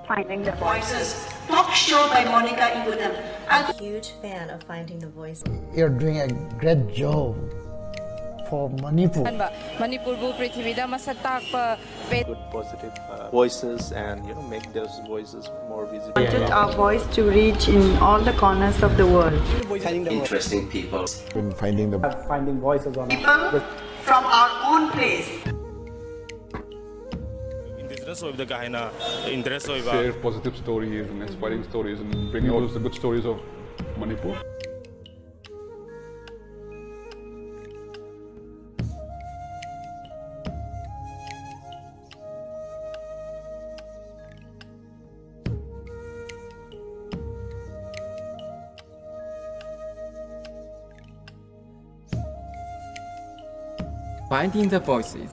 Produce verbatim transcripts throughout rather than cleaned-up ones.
Finding the Voices, talk show by Monica Iguodam. A huge fan of Finding the Voice. You're doing a great job for Manipur. ꯑꯍꯥꯟꯕ ꯃꯅꯤꯄꯨꯔꯕꯨ ꯄ꯭ꯔꯤꯊꯤꯕꯤꯗ ꯃꯁꯛ ꯇꯥꯛꯄ ꯄꯦ- Good positive uh, voices and you know make those voices more visible. Wanted our voice to reach in all the corners of the world. Interesting people. In finding the Finding voices on People from our own place. Indigenous ꯑꯣꯏꯕꯗ ꯀꯥ ꯍꯦꯟꯅ interest ꯑꯣꯏꯕ Share positive stories and inspiring stories and bring out the good stories of Manipur. Finding the Voices.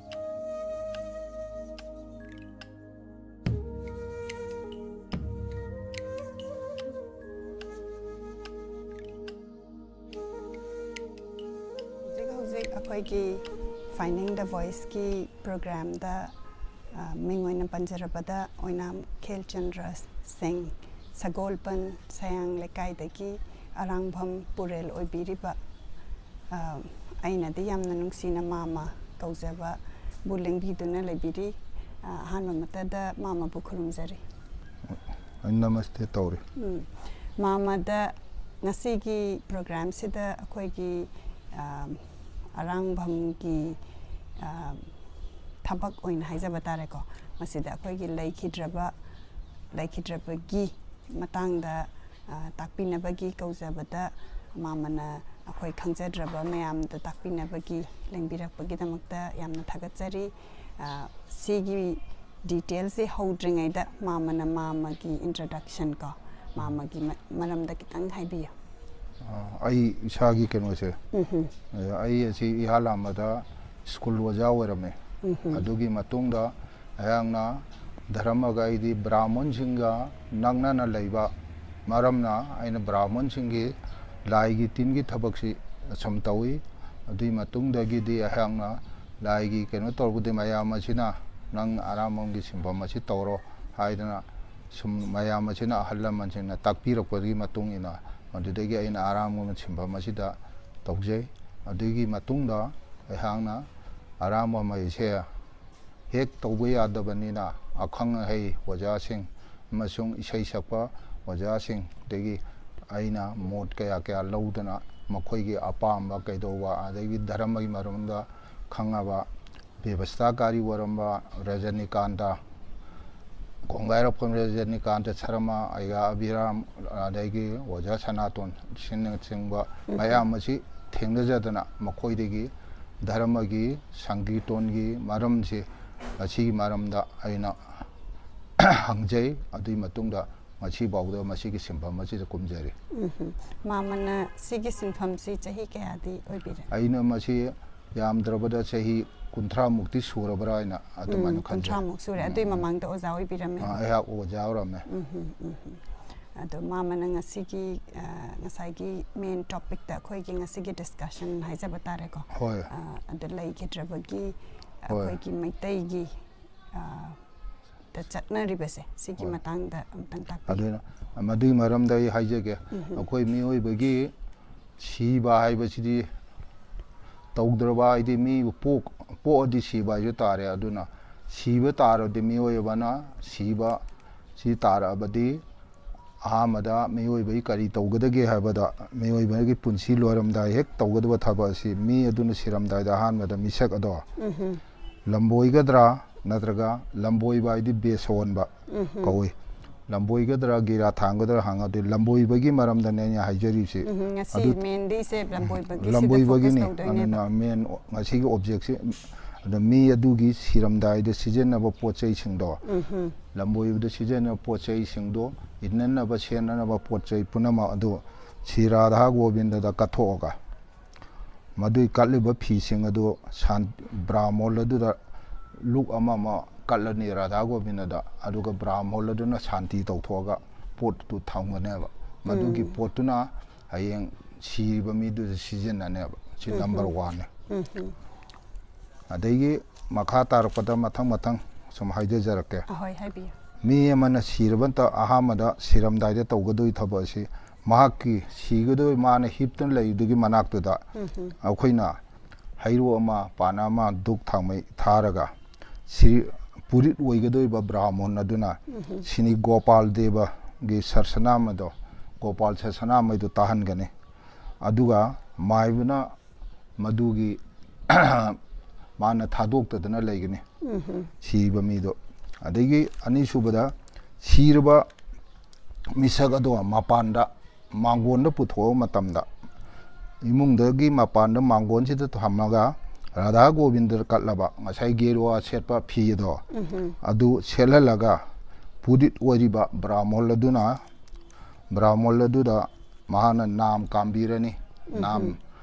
ꯍꯧꯖꯤꯛ ꯍꯧꯖꯤꯛ ꯑꯩꯈꯣꯏꯒꯤ Finding the Voiceꯀꯤ ꯄ꯭ꯔꯣꯒ꯭ꯔꯥꯝꯗ ꯃꯤꯡ ꯑꯣꯏꯅ ꯄꯟꯖꯔꯕꯗ ꯑꯣꯏꯅꯥꯝ ꯈꯦꯜꯆꯟꯗ꯭ꯔ ꯁꯤꯡ, ꯁꯒꯣꯜꯕꯟ ꯁꯌꯥꯡ ꯂꯩꯀꯥꯏꯗꯒꯤ ꯑꯔꯥꯡꯕꯝ ꯄꯨꯔꯦꯜ ꯑꯣꯏꯕꯤꯔꯤꯕ ꯑꯩꯅꯗꯤ ꯌꯥꯝꯅ ꯅꯨꯡꯁꯤꯅ ꯃꯥꯃ ꯀꯧꯖꯕꯕꯨ ꯂꯦꯡꯕꯤꯗꯨꯅ ꯂꯩꯕꯤꯔꯤ꯫ ꯑꯍꯥꯟꯕ ꯃꯛꯇꯗ ꯃꯥꯃꯕꯨ ꯈꯨꯔꯨꯝꯖꯔꯤ꯫ ꯅꯃꯁꯇꯦ ꯇꯧꯔꯤ꯫ ꯃꯥꯃꯗ ꯉꯁꯤꯒꯤ ꯄ꯭ꯔꯣꯒ꯭ꯔꯥꯝꯁꯤꯗ ꯑꯩꯈꯣꯏꯒꯤ ꯑꯔꯥꯡꯕꯝꯒꯤ ꯊꯕꯛ ꯑꯣꯏꯅ ꯍꯥꯏꯖꯕ ꯇꯥꯔꯦꯀꯣ, ꯃꯁꯤꯗ ꯑꯩꯈꯣꯏꯒꯤ ꯂꯩꯈꯤꯗ꯭ꯔꯕ ꯂꯩꯈꯤꯗ꯭ꯔꯕꯒꯤ ꯃꯇꯥꯡꯗ ꯇꯥꯛꯄꯤꯅꯕꯒꯤ ꯀꯧꯖꯕꯗ ꯃꯥꯃꯅ ꯑꯩꯈꯣꯏ ꯈꯪꯖꯗ꯭ꯔꯕ ꯃꯌꯥꯝꯗ ꯇꯥꯛꯄꯤꯅꯕꯒꯤ ꯂꯦꯡꯕꯤꯔꯛꯄꯒꯤꯗꯃꯛꯇ ꯌꯥꯝꯅ ꯊꯥꯒꯠꯆꯔꯤ꯫ ꯁꯤꯒꯤ ꯗꯤꯇꯦꯜꯁꯁꯤ ꯍꯧꯗ꯭ꯔꯤꯉꯩꯗ ꯃꯥꯃꯅ ꯃꯥꯃꯒꯤ ꯏꯟꯇ꯭ꯔꯗꯛꯁꯟ ꯀꯣ, ꯃꯥꯃꯒꯤ ꯃꯔꯝꯗ ꯈꯤꯇꯪ ꯍꯥꯏꯕꯤꯌꯨ꯫ ꯑꯩ ꯏꯁꯥꯒꯤ ꯀꯩꯅꯣꯁꯦ, ꯑꯩ ꯑꯁꯤ ꯏꯍꯥꯟ ꯍꯥꯟꯕꯗ ꯁ꯭ꯀꯨꯜ ꯑꯣꯖꯥ ꯑꯣꯏꯔꯝꯃꯦ꯫ ꯑꯗꯨꯒꯤ ꯃꯇꯨꯡꯗ ꯑꯩꯍꯥꯛꯅ ꯙꯔꯃꯒ ꯑꯩꯗꯤ ꯕ꯭ꯔꯥꯍꯃꯟꯁꯤꯡꯒ ꯅꯛꯅꯅ ꯂꯩꯕ ꯃꯔꯝꯅ ꯑꯩꯅ ꯕ꯭ꯔꯥꯍꯃꯟꯁꯤꯡꯒꯤ ꯂꯥꯏꯒꯤ ꯇꯤꯟꯒꯤ ꯊꯕꯛꯁꯤ ꯑꯁꯨꯝ ꯇꯧꯏ꯫ ꯑꯗꯨꯒꯤ ꯃꯇꯨꯡꯗꯒꯤꯗꯤ ꯑꯩꯍꯥꯛꯅ ꯂꯥꯏꯒꯤ ꯀꯩꯅꯣ ꯇꯧꯔꯕꯗꯤ ꯃꯌꯥꯝ ꯑꯁꯤꯅ ꯅꯪ ꯑꯔꯥꯝꯕꯝꯒꯤ ꯁꯤꯟꯐꯝ ꯑꯁꯤ ꯇꯧꯔꯣ ꯍꯥꯏꯗꯅ ꯁꯨꯝ ꯃꯌꯥꯝ ꯑꯁꯤꯅ, ꯑꯍꯜ ꯂꯃꯟꯁꯤꯡꯅ ꯇꯥꯛꯄꯤꯔꯛꯄꯒꯤ ꯃꯇꯨꯡ ꯏꯟꯅ, ꯃꯗꯨꯗꯒꯤ ꯑꯩꯅ ꯑꯔꯥꯝ ꯁꯤꯟꯐꯝ ꯑꯁꯤꯗ ꯇꯧꯖꯩ꯫ ꯑꯗꯨꯒꯤ ꯃꯇꯨꯡꯗ ꯑꯩꯍꯥꯛꯅ ꯑꯔꯥꯝ ꯃꯍꯩꯁꯦ ꯍꯦꯛ ꯇꯧꯕ ꯌꯥꯗꯕꯅꯤꯅ, ꯑꯈꯪ ꯑꯍꯩ ꯑꯣꯖꯥꯁꯤꯡ ꯑꯃꯁꯨꯡ ꯏꯁꯩ ꯁꯛꯄ ꯑꯣꯖꯥꯁꯤꯡꯗꯒꯤ ꯑꯩꯅ ꯃꯣꯠ ꯀꯌꯥ ꯀꯌꯥ ꯂꯧꯗꯨꯅ, ꯃꯈꯣꯏꯒꯤ ꯑꯄꯥꯝꯕ ꯀꯩꯗꯧꯕ, ꯑꯗꯒꯤ ꯙꯔꯃꯒꯤ ꯃꯔꯝꯗ ꯈꯪꯉꯕ ꯕꯦꯕꯁꯊꯥꯀꯥꯔꯤ ꯑꯣꯏꯔꯝꯕ ꯔꯖꯅꯤꯀꯥꯟꯇ, ꯀꯣꯡꯒꯥꯏꯔꯛꯐꯝ ꯔꯖꯅꯤꯀꯥꯟꯇ ꯁꯔꯃ, ꯑꯩꯒꯥ ꯑꯕꯤꯔꯥꯝ, ꯑꯗꯒꯤ ꯑꯣꯖꯥ ꯁꯅꯥꯇꯣꯟ, ꯑꯁꯤꯅꯆꯤꯡꯕ ꯃꯌꯥꯝ ꯑꯁꯤ ꯊꯦꯡꯅꯖꯗꯅ, ꯃꯈꯣꯏꯗꯒꯤ ꯙꯔꯃꯒꯤ, ꯁꯪꯀꯤꯔꯇꯣꯟꯒꯤ ꯃꯔꯝꯁꯤ, ꯑꯁꯤꯒꯤ ꯃꯔꯝꯗ ꯑꯩꯅ ꯍꯪꯖꯩ꯫ ꯑꯗꯨꯒꯤ ꯃꯇꯨꯡꯗ ꯉꯁꯤꯐꯥꯎꯗ ꯃꯁꯤꯒꯤ ꯁꯤꯟꯐꯝ ꯑꯁꯤꯗ ꯀꯨꯝꯖꯔꯤ꯫ ꯎꯝ꯫ ꯃꯥꯃꯅ ꯁꯤꯒꯤ ꯁꯤꯟꯐꯝꯁꯤ ꯆꯍꯤ ꯀꯌꯥꯗꯤ ꯑꯣꯏꯕꯤꯔꯦ? ꯑꯩꯅ ꯃꯁꯤ ꯌꯥꯝꯗ꯭ꯔꯕꯗ ꯆꯍꯤ ꯀꯨꯟꯊ꯭ꯔꯥꯃꯨꯛꯇꯤ ꯁꯨꯔꯕ꯭ꯔꯥ ꯍꯥꯏꯅ ꯑꯗꯨꯃꯥꯏꯅ ꯎꯝ, ꯈꯟꯖꯩ꯫ ꯀꯨꯟꯊ꯭ꯔꯥꯃꯨꯛ ꯁꯨꯔꯦ꯫ ꯑꯗꯨꯏ ꯃꯃꯥꯡꯗ ꯑꯣꯖꯥ ꯑꯣꯏꯕꯤꯔꯝꯃꯦ꯫ ꯑ, ꯑꯩꯍꯥꯛ ꯑꯣꯖꯥ ꯑꯣꯏꯔꯝꯃꯦ꯫ ꯎꯝ, ꯎꯝ, ꯎꯝ꯫ ꯑꯗꯣ ꯃꯥꯃꯅ ꯉꯁꯤꯒꯤ, ꯑ, ꯉꯁꯥꯏꯒꯤ ꯃꯦꯟ ꯇꯣꯄꯤꯛꯇ ꯑꯩꯈꯣꯏꯒꯤ ꯉꯁꯤꯒꯤ ꯗꯤꯁꯀꯁꯟ ꯍꯥꯏꯖꯕ ꯇꯥꯔꯦꯀꯣ꯫ ꯍꯣꯏ꯫ ꯑ, ꯑꯗꯨ ꯂꯩꯈꯤꯗ꯭ꯔꯕꯒꯤ ꯍꯣꯏ꯫ ꯑꯩꯈꯣꯏꯒꯤ ꯃꯩꯇꯩꯒꯤ, ꯑ, ꯗ ꯆꯠꯅꯔꯤꯕꯁꯦ, ꯁꯤꯒꯤ ꯍꯣꯏ꯫ ꯃꯇꯥꯡꯗ ꯑꯝꯇꯪ ꯇꯥꯛꯄꯤꯌꯨ꯫ ꯑꯗꯨꯅ ꯃꯗꯨꯒꯤ ꯃꯔꯝꯗ ꯑꯩ ꯍꯥꯏꯖꯒꯦ꯫ ꯎꯝ꯫ ꯑꯩꯈꯣꯏ ꯃꯤꯑꯣꯏꯕꯒꯤ ꯁꯤꯕ ꯍꯥꯏꯕꯁꯤꯗꯤ ꯇꯧꯗ꯭ꯔꯕ ꯍꯥꯏꯗꯤ ꯃꯤ ꯄꯣꯛ-, ꯄꯣꯛꯑꯗꯤ ꯁꯤꯕ ꯍꯥꯏꯁꯨ ꯇꯥꯔꯦ꯫ ꯑꯗꯨꯅ ꯁꯤꯕ ꯇꯥꯔꯗꯤ ꯃꯤꯑꯣꯏꯕꯅ ꯁꯤꯕ ꯁꯤ ꯇꯥꯔꯛꯑꯕꯗꯤ ꯑꯍꯥꯟꯕꯗ ꯃꯤꯑꯣꯏꯕꯒꯤ ꯀꯔꯤ ꯇꯧꯒꯗꯒꯦ ꯍꯥꯏꯕꯗ, ꯃꯤꯑꯣꯏꯕꯒꯤ ꯄꯨꯟꯁꯤ ꯂꯣꯏꯔꯝꯗꯥꯏ ꯍꯦꯛ ꯇꯧꯒꯗꯕ ꯊꯕꯛ ꯑꯁꯤ ꯃꯤ ꯑꯗꯨꯅ ꯁꯤꯔꯝꯗꯥꯏꯗ ꯑꯍꯥꯟꯕꯗ ꯃꯤꯁꯛ ꯑꯗꯣ ꯎꯝ꯫ ꯂꯝꯕꯣꯏꯒꯗ꯭ꯔꯥ ꯅꯠꯇ꯭ꯔꯒ ꯂꯝꯕꯣꯏꯕ ꯍꯥꯏꯗꯤ ꯕꯦꯁ ꯑꯣꯟꯕ ꯀꯧꯏ꯫ ꯂꯝꯕꯣꯏꯒꯗ꯭ꯔꯥ ꯒꯤꯔꯥ ꯊꯥꯡꯒꯗ꯭ꯔꯥ ꯍꯪꯉꯗꯤ ꯂꯝꯕꯣꯏꯕꯒꯤ ꯃꯔꯝꯗꯅꯦ ꯑꯩꯅ ꯍꯥꯏꯖꯔꯤꯕꯁꯤ꯫ ꯎꯝ, ꯉꯁꯤ ꯑꯗꯨ ꯃꯦꯟꯂꯤꯁꯦ ꯂꯝꯕꯣꯏꯕꯒꯤ ꯂꯝꯕꯣꯏꯕꯒꯤꯅꯤ꯫ ꯐꯣꯀꯁ ꯇꯧꯗꯣꯏꯅꯦꯕ꯫ ꯑꯗꯨꯅ ꯃꯦꯟ ꯉꯁꯤꯒꯤ ꯑꯣꯕꯖꯦꯛꯁꯤ, ꯑꯗ ꯃꯤ ꯑꯗꯨꯒꯤ ꯁꯤꯔꯝꯗꯥꯏꯗ ꯁꯤꯖꯤꯟꯅꯕ ꯄꯣꯠ ꯆꯩꯁꯤꯡꯗꯣ, ꯎꯝ꯫ ꯂꯝꯕꯣꯏꯕꯗ ꯁꯤꯖꯤꯟꯅꯕ ꯄꯣꯠ ꯆꯩꯁꯤꯡꯗꯣ, ꯏꯟꯅꯅꯕ ꯁꯦꯠꯅꯅꯕ ꯄꯣꯠ ꯆꯩ ꯄꯨꯝꯅꯃꯛ ꯑꯗꯨ ꯁ꯭ꯔꯤ ꯔꯥꯙꯥ ꯒꯣꯕꯤꯟꯗꯗ ꯀꯠꯊꯣꯛꯑꯒ, ꯃꯗꯨꯒꯤ ꯀꯠꯂꯤꯕ ꯐꯤꯁꯤꯡ ꯑꯗꯨ ꯁꯥꯟ-, ꯕ꯭ꯔꯥꯝ ꯍꯣꯜ ꯑꯗꯨꯗ ꯂꯨꯛ ꯑꯃ ꯑꯃ ꯀꯠꯂꯅꯤ ꯔꯥꯙꯥ ꯒꯣꯕꯤꯟꯗꯗ, ꯑꯗꯨꯒ ꯕ꯭ꯔꯥꯝ ꯍꯣꯜ ꯑꯗꯨꯅ ꯁꯥꯟꯇꯤ ꯇꯧꯊꯣꯛꯑꯒ ꯄꯣꯠꯇꯨ ꯊꯝꯒꯅꯦꯕ꯫ ꯃꯗꯨꯒꯤ ꯄꯣꯠꯇꯨꯅ ꯍꯌꯦꯡ ꯁꯤꯕ ꯃꯤꯗꯨꯗ ꯁꯤꯖꯤꯟꯅꯅꯦꯕ꯫ ꯁꯤ ꯅꯝꯕꯔ ꯋꯥꯟꯅꯦ꯫ ꯎꯝ, ꯎꯝ꯫ ꯑꯗꯒꯤ ꯃꯈꯥ ꯇꯥꯔꯛꯄꯗ ꯃꯊꯪ ꯃꯊꯪ ꯁꯨꯝ ꯍꯥꯏꯖꯖꯔꯛꯀꯦ꯫ ꯑꯍꯣꯏ, ꯍꯥꯏꯕꯤꯌꯨ꯫ ꯃꯤ ꯑꯃꯅ ꯁꯤꯔꯕ ꯅꯠꯇ ꯑꯍꯥꯟꯕꯗ ꯁꯤꯔꯝꯗꯥꯏꯗ ꯇꯧꯒꯗꯣꯏ ꯊꯕꯛ ꯑꯁꯤ ꯃꯍꯥꯛꯀꯤ ꯁꯤꯒꯗꯣꯏ ꯃꯥꯅ ꯍꯤꯞꯇꯨꯅ ꯂꯩꯗꯨꯒꯤ ꯃꯅꯥꯛꯇꯨꯗ ꯑꯩꯈꯣꯏꯅ ꯍꯩꯔꯨ ꯑꯃ, ꯄꯥꯟ ꯑꯃ, ꯗꯨꯛ ꯊꯥꯎꯃꯩ ꯊꯥꯔꯒ ꯁꯤ ꯄꯨꯔꯤꯠ ꯑꯣꯏꯒꯗꯣꯔꯤꯕ ꯕ꯭ꯔꯥꯍꯃꯣꯟ ꯑꯗꯨꯅ ꯁꯤꯅꯤ ꯒꯣꯄꯥꯜ ꯗꯦꯕꯒꯤ ꯁꯔꯁꯅꯥꯝ ꯑꯗꯣ, ꯒꯣꯄꯥꯜ ꯁꯔꯁꯅꯥꯝ ꯑꯗꯨ ꯇꯥꯍꯟꯒꯅꯤ꯫ ꯑꯗꯨꯒ ꯃꯥꯏꯕꯅ ꯃꯗꯨꯒꯤ ꯃꯥꯅ ꯊꯥꯗꯣꯛꯇꯗꯅ ꯂꯩꯒꯅꯤ ꯁꯤꯕ ꯃꯤꯗꯣ꯫ ꯑꯗꯒꯤ ꯑꯅꯤꯁꯨꯕꯗ ꯁꯤꯔꯕ ꯃꯤꯁꯛ ꯑꯗꯣ ꯃꯄꯥꯟꯗ ꯃꯥꯡꯒꯣꯟꯗ ꯄꯨꯊꯣꯛꯄ ꯃꯇꯝꯗ ꯏꯃꯨꯡꯗꯒꯤ ꯃꯄꯥꯟꯗ ꯃꯥꯡꯒꯣꯟꯁꯤꯗ ꯊꯝꯃꯒ ꯔꯥꯙꯥ ꯒꯣꯕꯤꯟꯗ ꯀꯠꯂꯕ ꯉꯁꯥꯏ ꯒꯦꯔꯨꯋꯥ ꯁꯦꯠꯄ ꯐꯤ ꯑꯗꯣ ꯑꯗꯨ ꯁꯦꯠꯍꯜꯂꯒ ꯄꯨꯔꯤꯠ ꯑꯣꯏꯔꯤꯕ ꯕ꯭ꯔꯥꯍꯃꯣꯟ ꯑꯗꯨꯅ, ꯕ꯭ꯔꯥꯍꯃꯣꯟ ꯑꯗꯨꯗ ꯃꯍꯥꯛꯅ ꯅꯥꯝ ꯀꯥꯝꯕꯤꯔꯅꯤ꯫ ꯅꯥꯝ,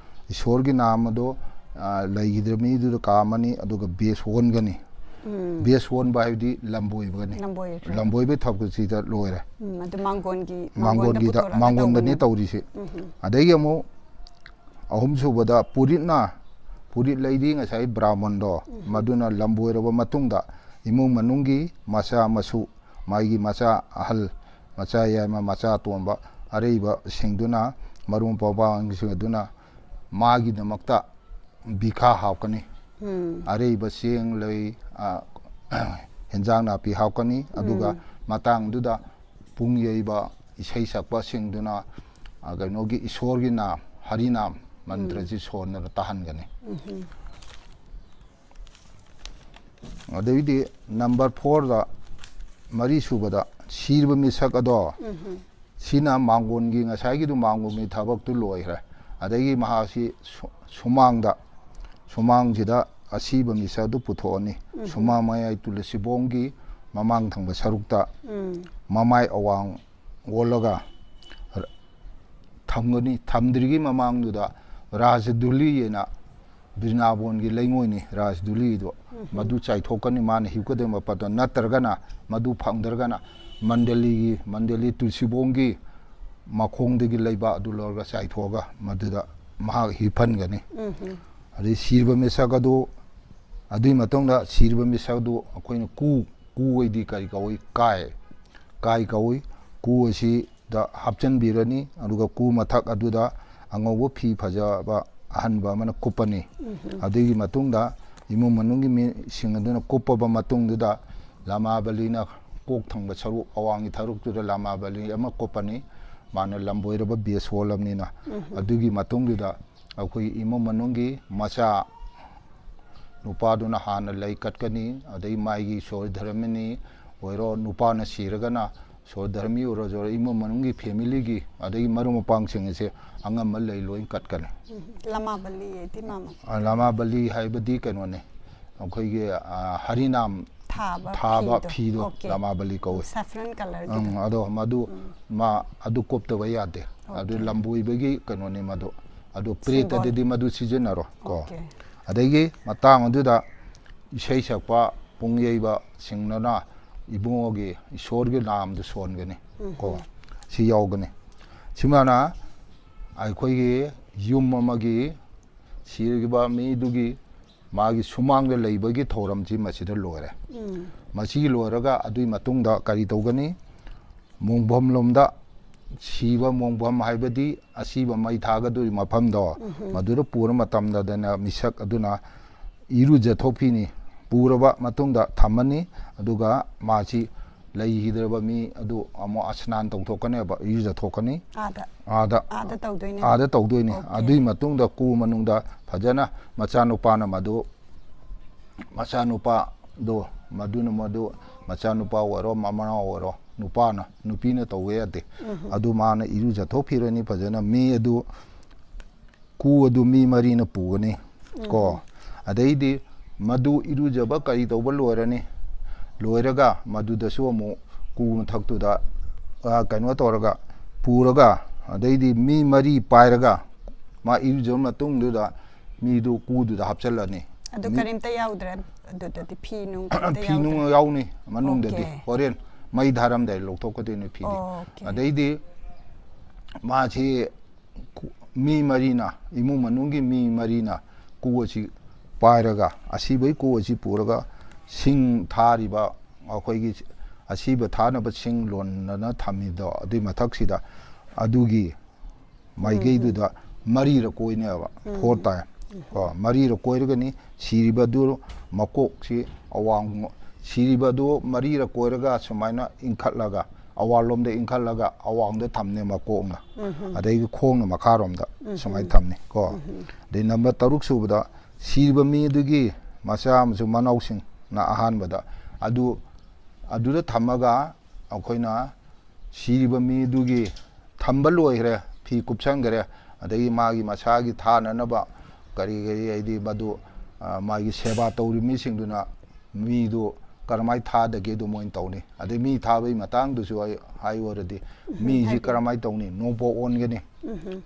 ꯏꯁꯣꯔꯒꯤ ꯅꯥꯝ ꯑꯗꯣ, ꯑ, ꯂꯩꯈꯤꯗ꯭ꯔ ꯃꯤꯗꯨꯗ ꯀꯥꯝꯃꯅꯤ, ꯑꯗꯨꯒ ꯕꯦꯁ ꯑꯣꯟꯒꯅꯤ꯫ ꯕꯦꯁ ꯑꯣꯟꯕ ꯍꯥꯏꯕꯗꯤ ꯂꯝꯕꯣꯏꯕꯒꯅꯤ꯫ ꯂꯝꯕꯣꯏꯕ꯫ ꯂꯝꯕꯣꯏꯕꯒꯤ ꯊꯕꯛꯁꯤꯗ ꯂꯣꯏꯔꯦ꯫ ꯎꯝ, ꯑꯗꯨ ꯃꯥꯡꯒꯣꯟꯒꯤ, ꯃꯥꯡꯒꯣꯟꯗ ꯃꯥꯡꯒꯣꯟꯒꯤꯗ, ꯄꯨꯊꯣꯔꯛꯑꯒ ꯃꯥꯡꯒꯣꯟꯗꯅꯤ ꯇꯧꯕꯅꯤ꯫ ꯇꯧꯔꯤꯁꯤ꯫ ꯑꯗꯒꯤ ꯑꯃꯨꯛ ꯑꯍꯨꯝꯁꯨꯕꯗ ꯄꯨꯔꯤꯠꯅ, ꯄꯨꯔꯤꯠ ꯂꯩꯗꯤ ꯉꯁꯥꯏ ꯕ꯭ꯔꯥꯍꯃꯟꯗꯣ, ꯃꯗꯨꯅ ꯂꯝꯕꯣꯏꯔꯕ ꯃꯇꯨꯡꯗ ꯏꯃꯨꯡ ꯃꯅꯨꯡꯒꯤ ꯃꯆꯥ ꯃꯁꯨ, ꯃꯥꯒꯤ ꯃꯆꯥ ꯑꯍꯜ, ꯃꯆꯥ ꯌꯥꯏꯃ, ꯃꯆꯥ ꯑꯇꯣꯝꯕ, ꯑꯔꯩꯕꯁꯤꯡꯗꯨꯅ, ꯃꯔꯨꯞ ꯃꯄꯥꯡꯁꯤꯡ ꯑꯗꯨꯅ ꯃꯥꯒꯤꯗꯃꯛꯇ ꯕꯤꯈꯥ ꯍꯥꯞꯀꯅꯤ꯫ ꯎꯝ꯫ ꯑꯔꯩꯕ ꯆꯦꯡ ꯂꯩ, ꯑ, ꯍꯦꯟꯖꯥꯡ ꯅꯥꯄꯤ ꯍꯥꯞꯀꯅꯤ꯫ ꯑꯗꯨꯒ ꯎꯝ꯫ ꯃꯇꯥꯡꯗꯨꯗ ꯄꯨꯡ ꯌꯩꯕ, ꯏꯁꯩ ꯁꯛꯄꯁꯤꯡꯗꯨꯅ, ꯑ, ꯀꯩꯅꯣꯒꯤ ꯏꯁꯣꯔꯒꯤ ꯅꯥꯝ, ꯍꯔꯤꯅꯥꯝ ꯃꯟꯇ꯭ꯔꯁꯤ ꯁꯣꯟꯗꯅ ꯇꯥꯍꯟꯒꯅꯤ꯫ ꯎꯝ꯫ ꯑꯗꯩꯗꯤ ꯅꯝꯕꯔ ꯐꯣꯔꯗ, ꯃꯔꯤ ꯁꯨꯕꯗ ꯁꯤꯔꯕ ꯃꯤꯁꯛ ꯑꯗꯣ, ꯎꯝ꯫ ꯁꯤꯅ ꯃꯥꯡꯒꯣꯟꯒꯤ, ꯉꯁꯥꯏꯒꯤꯗꯨ ꯃꯥꯡꯒꯣꯟꯒꯤ ꯊꯕꯛꯇꯨ ꯂꯣꯏꯈ꯭ꯔꯦ꯫ ꯑꯗꯒꯤ ꯃꯍꯥꯛꯁꯤ ꯁꯨ-, ꯁꯨꯃꯥꯡꯗ, ꯁꯨꯃꯥꯡꯁꯤꯗ ꯑꯁꯤꯕ ꯃꯤꯁꯛ ꯑꯗꯨ ꯄꯨꯊꯣꯛꯑꯅꯤ꯫ ꯎꯝ꯫ ꯁꯨꯃꯥꯡ ꯃꯌꯥꯏ ꯇꯨꯜꯂꯁꯤꯕꯣꯡꯒꯤ ꯃꯃꯥꯡ ꯊꯪꯕ ꯁꯔꯨꯛꯇ ꯎꯝ꯫ ꯃꯃꯥꯏ ꯑꯋꯥꯡ ꯑꯣꯜꯂꯒ ꯊꯝꯒꯅꯤ꯫ ꯊꯝꯗ꯭ꯔꯤꯉꯩ ꯃꯃꯥꯡꯗꯨꯗ ꯔꯥꯖꯗꯨꯂꯤ ꯍꯥꯏꯅ ꯕ꯭ꯔꯤꯟꯗꯥꯕꯣꯟꯒꯤ ꯂꯩꯉꯣꯏꯅꯤ, ꯔꯥꯖꯗꯨꯂꯤꯗꯣ꯫ ꯎꯝ꯫ ꯃꯗꯨ ꯆꯥꯏꯊꯣꯛꯀꯅꯤ, ꯃꯥꯅ ꯍꯤꯞꯀꯗꯕ ꯃꯐꯝꯗꯣ꯫ ꯅꯠꯇ꯭ꯔꯒꯅ ꯃꯗꯨ ꯐꯪꯗ꯭ꯔꯒꯅ ꯃꯟꯗꯂꯤꯒꯤ, ꯃꯟꯗꯂꯤ ꯇꯨꯜꯁꯤꯕꯣꯡꯒꯤ ꯃꯈꯣꯡꯗꯒꯤ ꯂꯩꯕꯥꯛ ꯑꯗꯨ ꯂꯧꯔꯒ ꯆꯥꯏꯊꯣꯛꯑꯒ ꯃꯗꯨꯗ ꯃꯍꯥꯛ ꯍꯤꯞꯍꯟꯒꯅꯤ꯫ ꯎꯝ꯫ ꯑꯗꯩ ꯁꯤꯔꯕ ꯃꯤꯁꯛ ꯑꯗꯨ, ꯑꯗꯨꯒꯤ ꯃꯇꯨꯡꯗ ꯁꯤꯔꯕ ꯃꯤꯁꯛ ꯑꯗꯨ ꯑꯩꯈꯣꯏꯅ ꯀꯨ ꯀꯨ ꯑꯣꯏꯗꯤ ꯀꯔꯤ ꯀꯧꯏ? ꯀꯥꯏ, ꯀꯥꯏ ꯀꯧꯏ꯫ ꯀꯨ ꯑꯁꯤꯗ ꯍꯥꯞꯆꯤꯟꯕꯤꯔꯅꯤ, ꯑꯗꯨꯒ ꯀꯨ ꯃꯊꯛ ꯑꯗꯨꯗ ꯑꯉꯧꯕ ꯐꯤ ꯐꯖꯕ ꯑꯍꯟꯕ ꯑꯃꯅ ꯀꯨꯞꯄꯅꯤ꯫ ꯑꯗꯨꯒꯤ ꯃꯇꯨꯡꯗ ꯏꯃꯨꯡ ꯃꯅꯨꯡꯒꯤ ꯃꯤꯁꯤꯡ ꯑꯗꯨꯅ ꯀꯨꯞꯄꯕ ꯃꯇꯨꯡꯗꯨꯗ ꯂꯃꯥꯕꯂꯤꯅ ꯀꯣꯛ ꯊꯪꯕ ꯁꯔꯨꯛ, ꯑꯋꯥꯡꯒꯤ ꯁꯔꯨꯛꯇꯨꯗ ꯂꯃꯥꯕꯂꯤ ꯑꯃ ꯀꯨꯞꯄꯅꯤ꯫ ꯃꯥꯅ ꯂꯝꯕꯣꯏꯔꯕ ꯕꯦꯁ ꯁꯣꯜꯂꯕꯅꯤꯅ꯫ ꯑꯗꯨꯒꯤ ꯃꯇꯨꯡꯗꯨꯗ ꯑꯩꯈꯣꯏ ꯏꯃꯨꯡ ꯃꯅꯨꯡꯒꯤ ꯃꯆꯥ ꯅꯨꯄꯥꯗꯨꯅ ꯍꯥꯟꯅ ꯂꯩ ꯀꯠꯀꯅꯤ, ꯑꯗꯩ ꯃꯥꯒꯤ ꯏꯁꯣꯔ ꯙꯔꯃꯅꯤ ꯑꯣꯏꯔꯣ, ꯅꯨꯄꯥꯅ ꯁꯤꯔꯒꯅ ꯏꯁꯣꯔ ꯙꯔꯃꯤ ꯑꯣꯏꯔꯣ, ꯏꯃꯨꯡ ꯃꯅꯨꯡꯒꯤ ꯐꯦꯃꯤꯂꯤꯒꯤ ꯑꯗꯒꯤ ꯃꯔꯨꯞ ꯃꯄꯥꯡꯁꯤꯡ ꯑꯁꯦ ꯑꯉꯝꯕ ꯂꯩ ꯂꯣꯏ ꯀꯠꯀꯅꯤ꯫ ꯎꯝ, ꯂꯃꯥꯕꯂꯤ ꯍꯥꯏꯗꯤ ꯃꯥꯃ꯫ ꯑ, ꯂꯃꯥꯕꯂꯤ ꯍꯥꯏꯕꯗꯤ ꯀꯩꯅꯣꯅꯦ, ꯑꯩꯈꯣꯏꯒꯤ, ꯑ, ꯍꯔꯤꯅꯥꯝ ꯊꯥꯕ ꯊꯥꯕ ꯐꯤꯗꯣ꯫ ꯐꯤꯗꯣ Okay. ꯂꯃꯥꯕꯂꯤ ꯀꯧꯏ꯫ Saffron colour ꯒꯤꯗꯣ꯫ ꯎꯝ, ꯑꯗꯣ ꯃꯗꯨ ꯃꯥ ꯑꯗꯨ ꯀꯨꯞꯇꯕ ꯌꯥꯗꯦ꯫ ꯑꯗꯨ Okay. ꯂꯝꯕꯣꯏꯕꯒꯤ ꯀꯩꯅꯣꯅꯦ ꯃꯗꯨ꯫ ꯑꯗꯨ ꯄ꯭ꯔꯦꯠꯇꯗꯤ ꯃꯗꯨ ꯁꯤꯖꯤꯟꯅꯔꯣ ꯀꯣ꯫ Okay. ꯑꯗꯒꯤ ꯃꯇꯥꯡ ꯑꯗꯨꯗ ꯏꯁꯩ ꯁꯛꯄ ꯄꯨꯡꯌꯩꯕꯁꯤꯡꯗꯨꯅ ꯏꯕꯨꯡꯉꯣꯒꯤ ꯏꯁꯣꯔꯒꯤ ꯅꯥꯝꯗꯨ ꯁꯣꯟꯒꯅꯤ ꯀꯣ꯫ ꯁꯤ ꯌꯥꯎꯒꯅꯤ꯫ ꯁꯤꯃꯅ ꯑꯩꯈꯣꯏꯒꯤ ꯌꯨꯝ ꯑꯃꯒꯤ ꯁꯤꯔꯤꯕ ꯃꯤꯗꯨꯒꯤ ꯃꯥꯒꯤ ꯁꯨꯃꯥꯡꯗ ꯂꯩꯕꯒꯤ ꯊꯧꯔꯝꯁꯤ ꯃꯁꯤꯗ ꯂꯣꯏꯔꯦ꯫ ꯃꯁꯤ ꯂꯣꯏꯔꯒ ꯑꯗꯨꯒꯤ ꯃꯇꯨꯡꯗ ꯀꯔꯤ ꯇꯧꯒꯅꯤ? ꯃꯣꯡꯐꯝ ꯂꯣꯝꯗ, ꯁꯤꯕ ꯃꯣꯡꯐꯝ ꯍꯥꯏꯕꯗꯤ ꯑꯁꯤꯕ ꯃꯩ ꯊꯥꯒꯗꯧꯔꯤ ꯃꯐꯝꯗꯣ, ꯃꯗꯨꯗ ꯄꯨꯔ ꯃꯇꯝꯗꯗꯅ ꯃꯤꯁꯛ ꯑꯗꯨꯅ ꯏꯔꯨꯖꯊꯣꯛꯄꯤꯅꯤ꯫ ꯄꯨꯔꯕ ꯃꯇꯨꯡꯗ ꯊꯝꯃꯅꯤ, ꯑꯗꯨꯒ ꯃꯥꯁꯤ ꯂꯩꯈꯤꯗ꯭ꯔꯕ ꯃꯤ ꯑꯗꯨ ꯑꯃꯨꯛ ꯑꯁꯅꯥꯟ ꯇꯧꯊꯣꯛꯀꯅꯦꯕ, ꯏꯔꯨꯖꯊꯣꯛꯀꯅꯤ꯫ ꯑꯥꯗ ꯑꯥꯗ ꯑꯥꯗ ꯇꯧꯗꯣꯏꯅꯦ꯫ ꯑꯥꯗ ꯇꯧꯗꯣꯏꯅꯤ꯫ Okay. ꯑꯗꯨꯒꯤ ꯃꯇꯨꯡꯗ ꯀꯨ ꯃꯅꯨꯡꯗ ꯐꯖꯅ ꯃꯆꯥꯅꯨꯄꯥꯅ ꯃꯗꯨ, ꯃꯆꯥꯅꯨꯄꯥꯗꯣ, ꯃꯗꯨꯅ ꯃꯗꯨ ꯃꯆꯥꯅꯨꯄꯥ ꯑꯣꯏꯔꯣ, ꯃꯃꯥ ꯑꯣꯏꯔꯣ, ꯅꯨꯄꯥꯅ, ꯅꯨꯄꯤꯅ ꯇꯧꯕ ꯌꯥꯗꯦ꯫ ꯑꯗꯨ ꯃꯥꯅ ꯏꯔꯨꯖꯊꯣꯛꯄꯤꯔꯅꯤ ꯐꯖꯅ꯫ ꯃꯤ ꯑꯗꯨ, ꯀꯨ ꯑꯗꯨ ꯃꯤ ꯃꯔꯤꯅ ꯄꯨꯒꯅꯤ ꯀꯣ꯫ ꯑꯗꯩꯗꯤ ꯃꯗꯨ ꯏꯔꯨꯖꯕ ꯀꯔꯤ ꯇꯧꯕ ꯂꯣꯏꯔꯅꯤ, ꯂꯣꯏꯔꯒ ꯃꯗꯨꯗꯁꯨ ꯑꯃꯨꯛ ꯀꯨ ꯃꯊꯛꯇꯨꯗ, ꯑ, ꯀꯩꯅꯣ ꯇꯧꯔꯒ ꯄꯨꯔꯒ, ꯑꯗꯩꯗꯤ ꯃꯤ ꯃꯔꯤ ꯄꯥꯏꯔꯒ ꯃꯥ ꯏꯔꯨꯖꯕ ꯃꯇꯨꯡꯗꯨꯗ ꯃꯤꯗꯨ ꯀꯨꯗꯨꯗ ꯍꯥꯞꯆꯤꯜꯂꯅꯤ꯫ ꯑꯗꯨ ꯃꯤ- ꯀꯔꯤꯝꯇ ꯌꯥꯎꯗ꯭ꯔꯦ ꯑꯗꯨꯗꯗꯤ, ꯐꯤ ꯅꯨꯡ ꯀꯔꯤꯝꯇ ꯐꯤ ꯅꯨꯡ ꯌꯥꯎꯗ꯭ꯔꯦ? ꯌꯥꯎꯅꯤ ꯃꯅꯨꯡꯗꯗꯤ꯫ Okay. ꯍꯣꯔꯦꯟ ꯃꯩ ꯊꯥꯔꯝꯗꯥꯏ ꯂꯧꯊꯣꯛꯀꯗꯣꯏꯅꯤ ꯐꯤꯗꯤ꯫ Okay. ꯑꯗꯩꯗꯤ ꯃꯥꯁꯤ ꯀꯨ-, ꯃꯤ ꯃꯔꯤꯅ, ꯏꯃꯨꯡ ꯃꯅꯨꯡꯒꯤ ꯃꯤ ꯃꯔꯤꯅ ꯀꯨ ꯑꯁꯤ ꯄꯥꯏꯔꯒ, ꯑꯁꯤꯕꯒꯤ ꯀꯨ ꯑꯁꯤ ꯄꯨꯔꯒ ꯁꯤꯡ ꯊꯥꯔꯤꯕ ꯑꯩꯈꯣꯏꯒꯤ ꯑꯁꯤꯕ ꯊꯥꯅꯕ ꯁꯤꯡ ꯂꯣꯟꯅꯅ ꯊꯝꯃꯤꯗꯣ, ꯑꯗꯨꯏ ꯃꯊꯛꯁꯤꯗ ꯑꯗꯨꯒꯤ ꯃꯥꯏꯀꯩꯗꯨꯗ ꯃꯔꯤꯔꯛ ꯀꯣꯏꯅꯦꯕ, four time꯫ ꯀꯣ, ꯃꯔꯤꯔꯛ ꯀꯣꯏꯔꯒꯅꯤ꯫ ꯁꯤꯔꯤꯕꯗꯨ ꯃꯀꯣꯛꯁꯤ ꯑꯋꯥꯡ, ꯁꯤꯔꯤꯕꯗꯨ ꯃꯔꯤꯔꯛ ꯀꯣꯏꯔꯒ ꯁꯨꯃꯥꯏꯅ ꯏꯟꯈꯠꯂꯒ, ꯑꯋꯥꯡꯂꯣꯝꯗ ꯏꯟꯈꯠꯂꯒ ꯑꯋꯥꯡꯗ ꯊꯝꯅꯦ ꯃꯀꯣꯛꯅ꯫ ꯑꯗꯩꯗꯤ ꯈꯣꯡꯅ ꯃꯈꯥꯔꯣꯝꯗ ꯁꯨꯃꯥꯏꯅ ꯊꯝꯅꯤ꯫ ꯀꯣ, ꯑꯗꯩ ꯅꯝꯕꯔ ꯇꯔꯨꯛ ꯁꯨꯕꯗ ꯁꯤꯔꯤꯕ ꯃꯤꯗꯨꯒꯤ ꯃꯆꯥ ꯑꯃꯁꯨꯡ ꯃꯅꯥꯎꯁꯤꯡꯅ ꯑꯍꯥꯟꯕꯗ ꯑꯗꯨ, ꯑꯗꯨꯗ ꯊꯝꯃꯒ ꯑꯩꯈꯣꯏꯅ ꯁꯤꯔꯤꯕ ꯃꯤꯗꯨꯒꯤ ꯊꯝꯕ ꯂꯣꯏꯈ꯭ꯔꯦ, ꯐꯤ ꯀꯨꯞꯁꯟꯈ꯭ꯔꯦ, ꯑꯗꯒꯤ ꯃꯥꯒꯤ ꯃꯁꯥꯒꯤ ꯊꯥꯅꯅꯕ ꯀꯔꯤ ꯀꯔꯤ, ꯍꯥꯏꯗꯤ ꯃꯗꯨ, ꯑ, ꯃꯥꯒꯤ ꯁꯦꯕꯥ ꯇꯧꯔꯤꯕ ꯃꯤꯁꯤꯡꯗꯨꯅ ꯃꯤꯗꯨ ꯀꯔꯝꯍꯥꯏꯅ ꯊꯥꯗꯒꯦ ꯑꯗꯨ ꯃꯣꯏꯅ ꯇꯧꯅꯤ꯫ ꯑꯗꯩ ꯃꯤ ꯊꯥꯕꯒꯤ ꯃꯇꯥꯡꯗꯨꯁꯨ ꯑꯩ ꯍꯥꯏꯌꯨꯔꯗꯤ, ꯃꯤꯁꯤ ꯍꯥꯏꯕꯤꯌꯨ꯫ ꯀꯔꯝꯍꯥꯏꯅ ꯇꯧꯅꯤ? ꯅꯣꯡꯄꯣꯛ ꯑꯣꯟꯒꯅꯤ꯫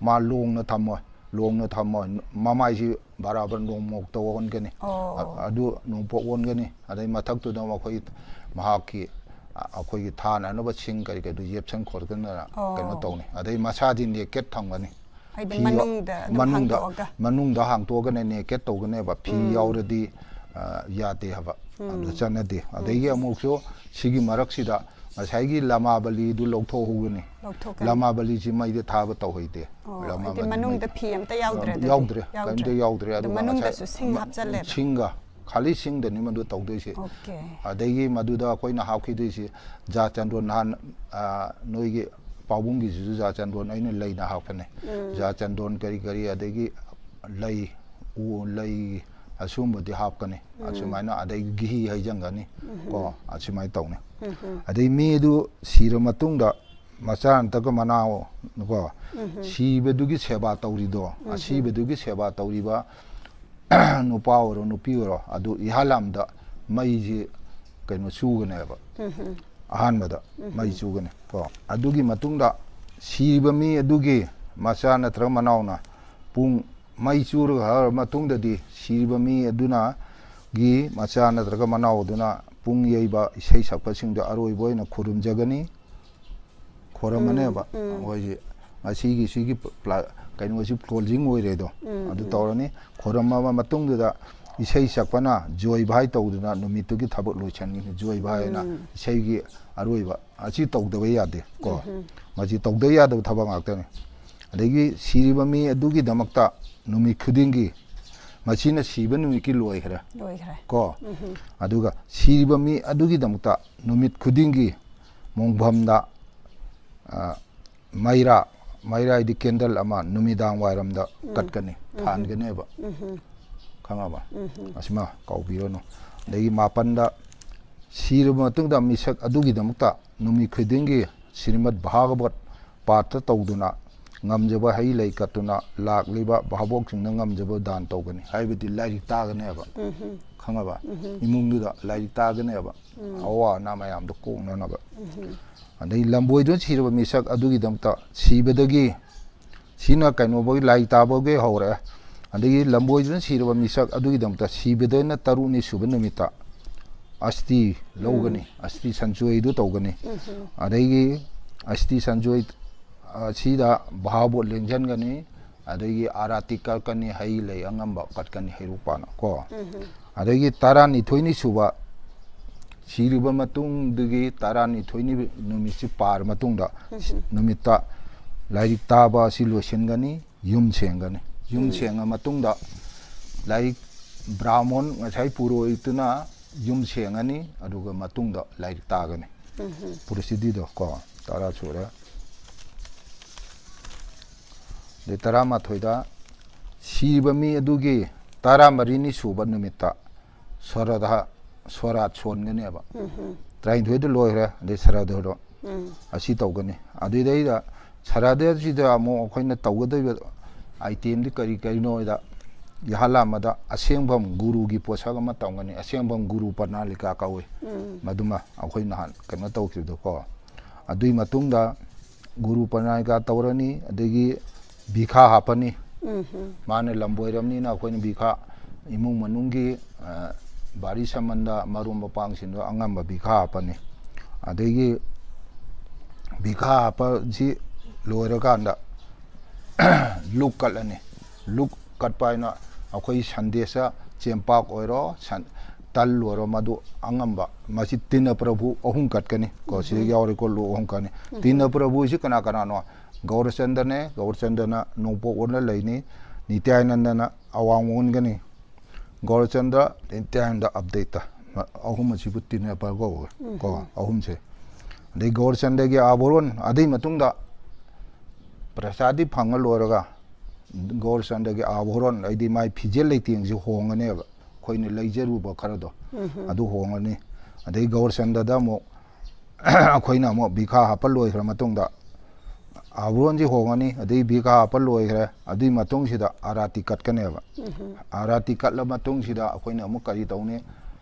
ꯃꯥ ꯂꯣꯡꯅ ꯊꯝꯃꯣꯏ, ꯂꯣꯡꯅ ꯊꯝꯃꯣꯏ, ꯃꯃꯥꯏꯁꯤ ꯕꯔꯥꯕꯔ ꯅꯣꯡꯃꯣꯛꯇ ꯑꯣꯟꯒꯅꯤ꯫ ꯑꯣ꯫ ꯑ-, ꯑꯗꯨ ꯅꯣꯡꯄꯣꯛ ꯑꯣꯟꯒꯅꯤ꯫ ꯑꯗꯩ ꯃꯊꯛꯇꯨꯗ ꯃꯈꯣꯏ ꯃꯍꯥꯛꯀꯤ, ꯑ-, ꯑꯩꯈꯣꯏꯒꯤ ꯊꯥꯅꯅꯕ ꯁꯤꯡ ꯀꯔꯤ ꯀꯔꯤꯗꯨ ꯌꯦꯞꯁꯟ ꯈꯣꯠꯇꯅ ꯑꯣ꯫ ꯀꯩꯅꯣ ꯇꯧꯅꯤ꯫ ꯑꯗꯩ ꯃꯁꯥꯗꯤ ꯅꯦꯀꯦꯠ ꯊꯝꯒꯅꯤ꯫ ꯍꯥꯏꯗꯤ ꯐꯤ ꯌꯥꯎ-, ꯃꯅꯨꯡꯗ ꯑꯗꯨꯝ ꯃꯅꯨꯡꯗ, ꯍꯥꯡꯗꯣꯛꯑꯒ꯫ ꯃꯅꯨꯡꯗ ꯍꯥꯡꯇꯣꯛꯑꯒꯅ ꯅꯦꯀꯦꯠ ꯇꯧꯒꯅꯦꯕ꯫ ꯐꯤ ꯎꯝ꯫ ꯌꯥꯎꯔꯗꯤ, ꯑ, ꯌꯥꯗꯦ ꯍꯥꯏꯕ꯫ ꯎꯝ꯫ ꯑꯗꯨ ꯆꯠꯅꯗꯦ꯫ ꯎꯝ꯫ ꯑꯗꯒꯤ ꯑꯃꯨꯛꯁꯨ ꯁꯤꯒꯤ ꯃꯔꯛꯁꯤꯗ ꯉꯁꯥꯏꯒꯤ ꯂꯃꯥꯕꯂꯤꯗꯨ ꯂꯧꯊꯣꯛꯍꯧꯒꯅꯤ꯫ ꯂꯧꯊꯣꯛꯀꯅꯤ꯫ ꯂꯃꯥꯕꯂꯤꯁꯤ ꯃꯩꯗ ꯊꯥꯕ ꯇꯧꯍꯩꯗꯦ꯫ ꯑꯣ, ꯍꯥꯏꯗꯤ ꯂꯃꯥꯕꯂꯤ ꯃꯅꯨꯡꯗ ꯃꯩ-, ꯐꯤ ꯑꯝꯇ ꯌꯥꯎꯗ꯭ꯔꯦ ꯑꯗꯨꯗꯤ? ꯌꯥꯎꯗ꯭ꯔꯦ, ꯌꯥꯎꯗ꯭ꯔꯦ꯫ ꯀꯔꯤꯝꯇ ꯌꯥꯎꯗ꯭ꯔꯦ꯫ ꯑꯗꯨ ꯑꯗꯨꯒ ꯃꯅꯨꯡꯗꯁꯨ ꯉꯁꯥꯏ ꯁꯤꯡ ꯃ-, ꯍꯥꯞꯆꯜꯂꯦꯕ? ꯁꯤꯡꯒ, ꯈꯥꯂꯤ ꯁꯤꯡꯗꯅꯤ ꯃꯗꯨ ꯇꯧꯗꯣꯏꯁꯦ꯫ ꯑꯣꯀꯦ꯫ ꯑꯗꯒꯤ ꯃꯗꯨꯗ ꯑꯩꯈꯣꯏꯅ ꯍꯥꯞꯈꯤꯗꯣꯏꯁꯤ ꯖꯥ ꯆꯟꯗꯣꯟ ꯅꯍꯥꯟ, ꯑ, ꯅꯣꯏꯒꯤ ꯄꯥꯎꯕꯨꯝꯒꯤꯁꯤꯁꯨ ꯖꯥ ꯆꯟꯗꯣꯟ ꯑꯩꯅ ꯂꯩꯅ ꯍꯥꯞꯄꯅꯦ꯫ ꯎꯝ꯫ ꯖꯥ ꯆꯟꯗꯣꯟ ꯀꯔꯤ ꯀꯔꯤ, ꯑꯗꯒꯤ ꯂꯩ, ꯎ, ꯂꯩ, ꯑꯁꯨꯝꯕꯗꯤ ꯍꯥꯞꯀꯅꯤ꯫ ꯎꯝ꯫ ꯑꯁꯨꯃꯥꯏꯅ, ꯑꯗꯩ ꯘꯤ ꯍꯩꯖꯤꯟꯒꯅꯤ꯫ ꯎꯝ꯫ ꯀꯣ, ꯑꯁꯨꯃꯥꯏꯅ ꯇꯧꯅꯤ꯫ ꯎꯝ꯫ ꯑꯗꯩ ꯃꯤꯗꯨ ꯁꯤꯔ ꯃꯇꯨꯡꯗ ꯃꯆꯥ ꯅꯠꯇ꯭ꯔꯒ ꯃꯅꯥꯎ, ꯀꯣ, ꯎꯝ꯫ ꯁꯤꯕꯗꯨꯒꯤ ꯁꯦꯕꯥ ꯇꯧꯔꯤꯗꯣ, ꯎꯝ꯫ ꯑꯁꯤꯕꯗꯨꯒꯤ ꯁꯦꯕꯥ ꯇꯧꯔꯤꯕ ꯅꯨꯄꯥ ꯑꯣꯏꯔꯣ ꯅꯨꯄꯤ ꯑꯣꯏꯔꯣ, ꯑꯗꯨ ꯏꯍꯥꯂꯥꯝꯗ ꯃꯩꯁꯤ ꯀꯩꯅꯣ ꯆꯨꯒꯅꯦꯕ꯫ ꯎꯝ꯫ ꯑꯍꯥꯟꯕꯗ ꯎꯝ꯫ ꯃꯩ ꯆꯨꯒꯅꯤ꯫ ꯀꯣ, ꯑꯗꯨꯒꯤ ꯃꯇꯨꯡꯗ ꯁꯤꯔꯤꯕ ꯃꯤ ꯑꯗꯨꯒꯤ ꯃꯆꯥ ꯅꯠꯇ꯭ꯔꯒ ꯃꯅꯥꯎꯅ ꯄꯨꯡ ꯃꯩ ꯆꯨꯔꯒ ꯍꯧꯔ ꯃꯇꯨꯡꯗꯗꯤ ꯁꯤꯔꯤꯕ ꯃꯤ ꯑꯗꯨꯅ ꯒꯤ ꯃꯆꯥ ꯅꯠꯇ꯭ꯔꯒ ꯃꯅꯥꯎ ꯑꯗꯨꯅ ꯄꯨꯡ ꯌꯩꯕ, ꯏꯁꯩ ꯁꯛꯄꯁꯤꯡꯗ ꯑꯔꯣꯏꯕ ꯑꯣꯏꯅ ꯈꯨꯔꯨꯝꯖꯒꯅꯤ꯫ ꯈꯣꯔꯝꯃꯅꯦꯕ꯫ ꯎꯝ, ꯎꯝ꯫ ꯑꯩꯈꯣꯏꯁꯤ ꯉꯁꯤꯒꯤ ꯁꯤꯒꯤ ꯄ꯭ꯂꯥ-, ꯀꯩꯅꯣꯁꯤ closing ꯑꯣꯏꯔꯦꯗꯣ꯫ ꯎꯝ, ꯑꯗꯨ ꯎꯝ꯫ ꯇꯧꯔꯅꯤ꯫ ꯈꯣꯔꯝꯃꯕ ꯃꯇꯨꯡꯗꯨꯗ ꯏꯁꯩ ꯁꯛꯄꯅ ꯖꯣꯏ ꯚꯥꯏ ꯇꯧꯗꯨꯅ ꯅꯨꯃꯤꯠꯇꯨꯒꯤ ꯊꯕꯛ ꯂꯣꯏꯁꯤꯟꯒꯅꯤ꯫ ꯖꯣꯏ ꯚꯥꯏ ꯍꯥꯏꯅ ꯎꯝ꯫ ꯏꯁꯩꯒꯤ ꯑꯔꯣꯏꯕ ꯑꯁꯤ ꯇꯧꯗꯕ ꯌꯥꯗꯦ ꯀꯣ꯫ ꯎꯝ꯫ ꯃꯁꯤ ꯇꯧꯗꯕ ꯌꯥꯗꯕ ꯊꯕꯛ ꯉꯥꯛꯇꯅꯤ꯫ ꯑꯗꯒꯤ ꯁꯤꯔꯤꯕ ꯃꯤ ꯑꯗꯨꯒꯤꯗꯃꯛꯇ ꯅꯨꯃꯤꯠ ꯈꯨꯗꯤꯡꯒꯤ, ꯃꯁꯤꯅ ꯁꯤꯕ ꯅꯨꯃꯤꯠꯀꯤ ꯂꯣꯏꯈ꯭ꯔꯦ ꯂꯣꯏꯈ꯭ꯔꯦ꯫ ꯀꯣ꯫ ꯎꯝ꯫ ꯑꯗꯨꯒ ꯁꯤꯔꯤꯕ ꯃꯤ ꯑꯗꯨꯒꯤꯗꯃꯛꯇ ꯅꯨꯃꯤꯠ ꯈꯨꯗꯤꯡꯒꯤ ꯃꯣꯡꯐꯝꯗ, ꯑ, ꯃꯩꯔꯥ, ꯃꯩꯔꯥ ꯍꯥꯏꯗꯤ ꯀꯦꯟꯗꯜ ꯑꯃ ꯅꯨꯃꯤꯗꯥꯡ ꯋꯥꯏꯔꯝꯗ ꯎꯝ꯫ ꯀꯠꯀꯅꯤ, ꯎꯝ꯫ ꯊꯥꯟꯒꯅꯦꯕ꯫ ꯎꯝ꯫ ꯈꯪꯉꯕ? ꯎꯝ꯫ ꯑꯁꯤꯃ ꯀꯥꯎꯕꯤꯔꯅꯨ꯫ ꯑꯗꯒꯤ ꯃꯥꯄꯟꯗ, ꯁꯤꯔꯕ ꯃꯇꯨꯡꯗ ꯃꯤꯁꯛ ꯑꯗꯨꯒꯤꯗꯃꯛꯇ ꯅꯨꯃꯤꯠ ꯈꯨꯗꯤꯡꯒꯤ ꯁ꯭ꯔꯤꯃꯗ ꯚꯥꯒꯕꯠ ꯄꯥꯊ ꯇꯧꯗꯨꯅ ꯉꯝꯖꯕ ꯍꯩ ꯂꯩ ꯀꯠꯇꯨꯅ ꯂꯥꯛꯂꯤꯕ ꯚꯥꯕꯣꯛꯁꯤꯡꯅ ꯉꯝꯖꯕ ꯗꯥꯟ ꯇꯧꯒꯅꯤ꯫ ꯍꯥꯏꯕꯗꯤ ꯂꯥꯏꯔꯤꯛ ꯇꯥꯒꯅꯦꯕ꯫ ꯎꯝ꯫ ꯈꯪꯉꯕ? ꯎꯝ꯫ ꯏꯃꯨꯡꯗꯨꯗ ꯂꯥꯏꯔꯤꯛ ꯇꯥꯒꯅꯦꯕ꯫ ꯎꯝ꯫ ꯑꯋꯥ ꯑꯅꯥ ꯃꯌꯥꯝꯗꯣ ꯀꯣꯛꯅꯅꯕ꯫ ꯎꯝ꯫ ꯑꯗꯩ ꯂꯝꯕꯣꯏꯗꯨꯅ ꯁꯤꯔꯕ ꯃꯤꯁꯛ ꯑꯗꯨꯒꯤꯗꯃꯛꯇ ꯁꯤꯕꯗꯒꯤ, ꯁꯤꯅ ꯀꯩꯅꯣꯐꯥꯎꯒꯤ ꯂꯥꯏꯔꯤꯛ ꯇꯥꯕꯒꯤ ꯍꯧꯔꯛꯑꯦ꯫ ꯑꯗꯒꯤ ꯂꯝꯕꯣꯏꯗꯨꯅ ꯁꯤꯔꯕ ꯃꯤꯁꯛ ꯑꯗꯨꯒꯤꯗꯃꯛꯇ ꯁꯤꯕꯗꯩꯅ ꯇꯔꯨꯛꯅꯤ ꯁꯨꯕ ꯅꯨꯃꯤꯠꯇ ꯑꯁꯇꯤ ꯂꯧꯒꯅꯤ, ꯎꯝ꯫ ꯑꯁꯇꯤ ꯁꯟꯆꯣꯏꯗꯨ ꯇꯧꯒꯅꯤ꯫ ꯎꯝ꯫ ꯑꯗꯒꯤ ꯑꯁꯇꯤ ꯁꯟꯆꯣꯏ ꯑꯁꯤꯗ ꯚꯥꯕꯣꯠ ꯂꯦꯡꯁꯤꯟꯒꯅꯤ, ꯑꯗꯒꯤ ꯑꯥꯔꯥꯇꯤ ꯀꯠꯀꯅꯤ, ꯍꯩ ꯂꯩ ꯑꯉꯝꯕ ꯀꯠꯀꯅꯤ, ꯍꯩꯔꯨꯛ ꯄꯥꯅ ꯀꯣ꯫ ꯎꯝ꯫ ꯑꯗꯒꯤ ꯇꯔꯥꯅꯤꯊꯣꯏꯅꯤ ꯁꯨꯕ, ꯁꯤꯔꯕ ꯃꯇꯨꯡꯗꯒꯤ ꯇꯔꯥꯅꯤꯊꯣꯏꯅꯤ ꯅꯨꯃꯤꯠꯁꯤ ꯄꯥꯔ ꯃꯇꯨꯡꯗ, ꯎꯝ꯫ ꯅꯨꯃꯤꯠꯇ ꯂꯥꯏꯔꯤꯛ ꯇꯥꯕ ꯑꯁꯤ ꯂꯣꯏꯁꯤꯟꯒꯅꯤ, ꯌꯨꯝ ꯁꯦꯡꯒꯅꯤ꯫ ꯌꯨꯝ ꯎꯝ꯫ ꯁꯦꯡꯉ ꯃꯇꯨꯡꯗ ꯂꯥꯏꯔꯤꯛ, ꯕ꯭ꯔꯥꯍꯃꯣꯟ ꯉꯁꯥꯏ ꯄꯨꯔꯣꯍꯤꯠꯇꯨꯅ ꯌꯨꯝ ꯁꯦꯡꯉꯅꯤ, ꯑꯗꯨꯒ ꯃꯇꯨꯡꯗ ꯂꯥꯏꯔꯤꯛ ꯇꯥꯒꯅꯤ꯫ ꯎꯝ꯫ ꯄꯨꯔꯁꯤꯗꯤꯗꯣ ꯀꯣ, ꯇꯔꯥ ꯁꯨꯔꯦ꯫ ꯑꯗꯩ ꯇꯔꯥꯃꯥꯊꯣꯏꯗ ꯁꯤꯕ ꯃꯤ ꯑꯗꯨꯒꯤ ꯇꯔꯥꯃꯔꯤꯅꯤ ꯁꯨꯕ ꯅꯨꯃꯤꯠꯇ ꯁꯣꯔꯥꯗ, ꯁꯣꯔꯥꯠ ꯁꯣꯟꯒꯅꯦꯕ꯫ ꯎꯝ꯫ ꯇꯔꯥꯅꯤꯊꯣꯏꯗ ꯂꯣꯏꯈ꯭ꯔꯦ, ꯑꯗꯩ ꯁꯔꯥꯗꯣꯗꯣ ꯎꯝ꯫ ꯑꯁꯤ ꯇꯧꯒꯅꯤ꯫ ꯑꯗꯨꯗꯩꯗ ꯁꯔꯥꯗꯁꯤꯗ ꯑꯃꯨꯛ ꯑꯩꯈꯣꯏꯅ ꯇꯧꯒꯗꯧꯔꯤꯕ item ꯗꯤ ꯀꯔꯤ ꯀꯔꯤꯅꯣ ꯍꯥꯏꯗ, ꯌꯍꯥꯂꯥꯃꯗ ꯑꯁꯦꯡꯐꯝ ꯒꯨꯔꯨꯒꯤ ꯄꯣꯠꯁꯛ ꯑꯃ ꯇꯝꯒꯅꯤ꯫ ꯑꯁꯦꯡꯐꯝ ꯒꯨꯔꯨ ꯄ꯭ꯔꯅꯥꯂꯤꯀꯥ ꯀꯧꯏ꯫ ꯎꯝ꯫ ꯃꯗꯨꯃ ꯑꯩꯈꯣꯏ ꯅꯍꯥꯟ ꯀꯩꯅꯣ ꯇꯧꯈꯤꯕꯗꯣꯀꯣ꯫ ꯑꯗꯨꯒꯤ ꯃꯇꯨꯡꯗ ꯒꯨꯔꯨ ꯄ꯭ꯔꯅꯥꯂꯤꯀꯥ ꯇꯧꯔꯅꯤ, ꯑꯗꯒꯤ ꯚꯤꯈꯥ ꯍꯥꯞꯄꯅꯤ꯫ ꯎꯝ꯫ ꯃꯥꯅ ꯂꯝꯕꯣꯏꯔꯝꯅꯤꯅ ꯑꯩꯈꯣꯏꯅ ꯚꯤꯈꯥ, ꯏꯃꯨꯡ ꯃꯅꯨꯡꯒꯤ, ꯑ, ꯚꯥꯔꯤ ꯁꯃꯟꯗ ꯃꯔꯨꯞ ꯃꯄꯥꯡꯁꯤꯡꯗꯣ ꯑꯉꯝꯕ ꯚꯤꯈꯥ ꯍꯥꯞꯄꯅꯤ꯫ ꯑꯗꯒꯤ ꯚꯤꯈꯥ ꯍꯥꯞꯄꯁꯤ ꯂꯣꯏꯔꯀꯥꯟꯗ ꯂꯨꯛ ꯀꯠꯂꯅꯤ꯫ ꯂꯨꯛ ꯀꯠꯄ ꯍꯥꯏꯅ ꯑꯩꯈꯣꯏ ꯁꯟꯗꯦꯁ ꯆꯦꯡꯄꯥꯛ ꯑꯣꯏꯔꯣ, ꯁꯟ-, ꯇꯜ ꯑꯣꯏꯔꯣ, ꯃꯗꯨ ꯑꯉꯝꯕ꯫ ꯃꯁꯤ ꯇꯤꯟꯅ ꯄ꯭ꯔꯚꯨ ꯑꯍꯨꯝ ꯀꯠꯀꯅꯤ ꯀꯣ, ꯁꯤꯗ ꯎꯝ꯫ ꯌꯥꯎꯔꯦꯀꯣ, ꯂꯣ ꯑꯍꯨꯝ ꯀꯠꯅꯤ꯫ ꯎꯝ꯫ ꯇꯤꯟꯅ ꯄ꯭ꯔꯚꯨꯁꯤ ꯀꯅꯥ ꯀꯅꯥꯅꯣ? ꯒꯧꯔꯆꯟꯗ꯭ꯔꯅꯦ, ꯒꯧꯔꯆꯟꯗ꯭ꯔꯅ ꯅꯣꯡꯄꯣꯛ ꯑꯣꯟꯅ ꯂꯩꯅꯤ, ꯅꯤꯇ꯭ꯌꯥꯅꯟꯗꯅ ꯑꯋꯥꯡ ꯑꯣꯟꯒꯅꯤ, ꯒꯧꯔꯆꯟꯗ꯭ꯔ, ꯅꯤꯇ꯭ꯌꯥꯅꯟꯗ ꯑꯞꯗꯦꯠꯇ꯫ ꯃ-, ꯑꯍꯨꯝ ꯑꯁꯤꯕꯨ ꯇꯤꯟꯅ ꯄ꯭ꯔꯚꯨ ꯀꯧꯋꯦ ꯀꯣ, ꯎꯝ꯫ ꯑꯍꯨꯝꯁꯦ꯫ ꯑꯗꯩ ꯒꯧꯔꯆꯟꯗ꯭ꯔꯒꯤ ꯑꯥꯚꯣꯔꯣꯟ, ꯑꯗꯨꯏ ꯃꯇꯨꯡꯗ ꯄ꯭ꯔꯁꯥꯗꯤ ꯐꯪꯉ ꯂꯣꯏꯔꯒ ꯒꯧꯔꯆꯟꯗ꯭ꯔꯒꯤ ꯑꯥꯚꯣꯔꯣꯟ, ꯍꯥꯏꯗꯤ ꯃꯥꯏ ꯐꯤꯖꯦꯠ ꯂꯩꯇꯦꯡꯁꯤ ꯍꯣꯡꯉꯅꯦꯕ, ꯑꯩꯈꯣꯏꯅ ꯂꯩꯖꯔꯨꯕ ꯈꯔꯗꯣ ꯎꯝꯍꯨꯝ꯫ ꯑꯗꯨ ꯍꯣꯡꯉꯅꯤ꯫ ꯑꯗꯩ ꯒꯧꯔꯆꯟꯗ꯭ꯔꯗ ꯑꯃꯨꯛ ꯑꯩꯈꯣꯏꯅ ꯑꯃꯨꯛ ꯚꯤꯈꯥ ꯍꯥꯞꯄ ꯂꯣꯏꯈ꯭ꯔ ꯃꯇꯨꯡꯗ, ꯑꯥꯚꯣꯔꯣꯟꯁꯤ ꯍꯣꯡꯉꯅꯤ, ꯑꯗꯩ ꯚꯤꯈꯥ ꯍꯥꯞꯄ ꯂꯣꯏꯈ꯭ꯔꯦ, ꯑꯗꯨꯒꯤ ꯃꯇꯨꯡꯁꯤꯗ ꯑꯥꯔꯥꯇꯤ ꯀꯠꯀꯅꯦꯕ꯫ ꯎꯝꯍꯨꯝ꯫ ꯑꯥꯔꯥꯇꯤ ꯀꯠꯂ ꯃꯇꯨꯡꯁꯤꯗ ꯑꯩꯈꯣꯏꯅ ꯑꯃꯨꯛ ꯀꯔꯤ ꯇꯧꯅꯤ?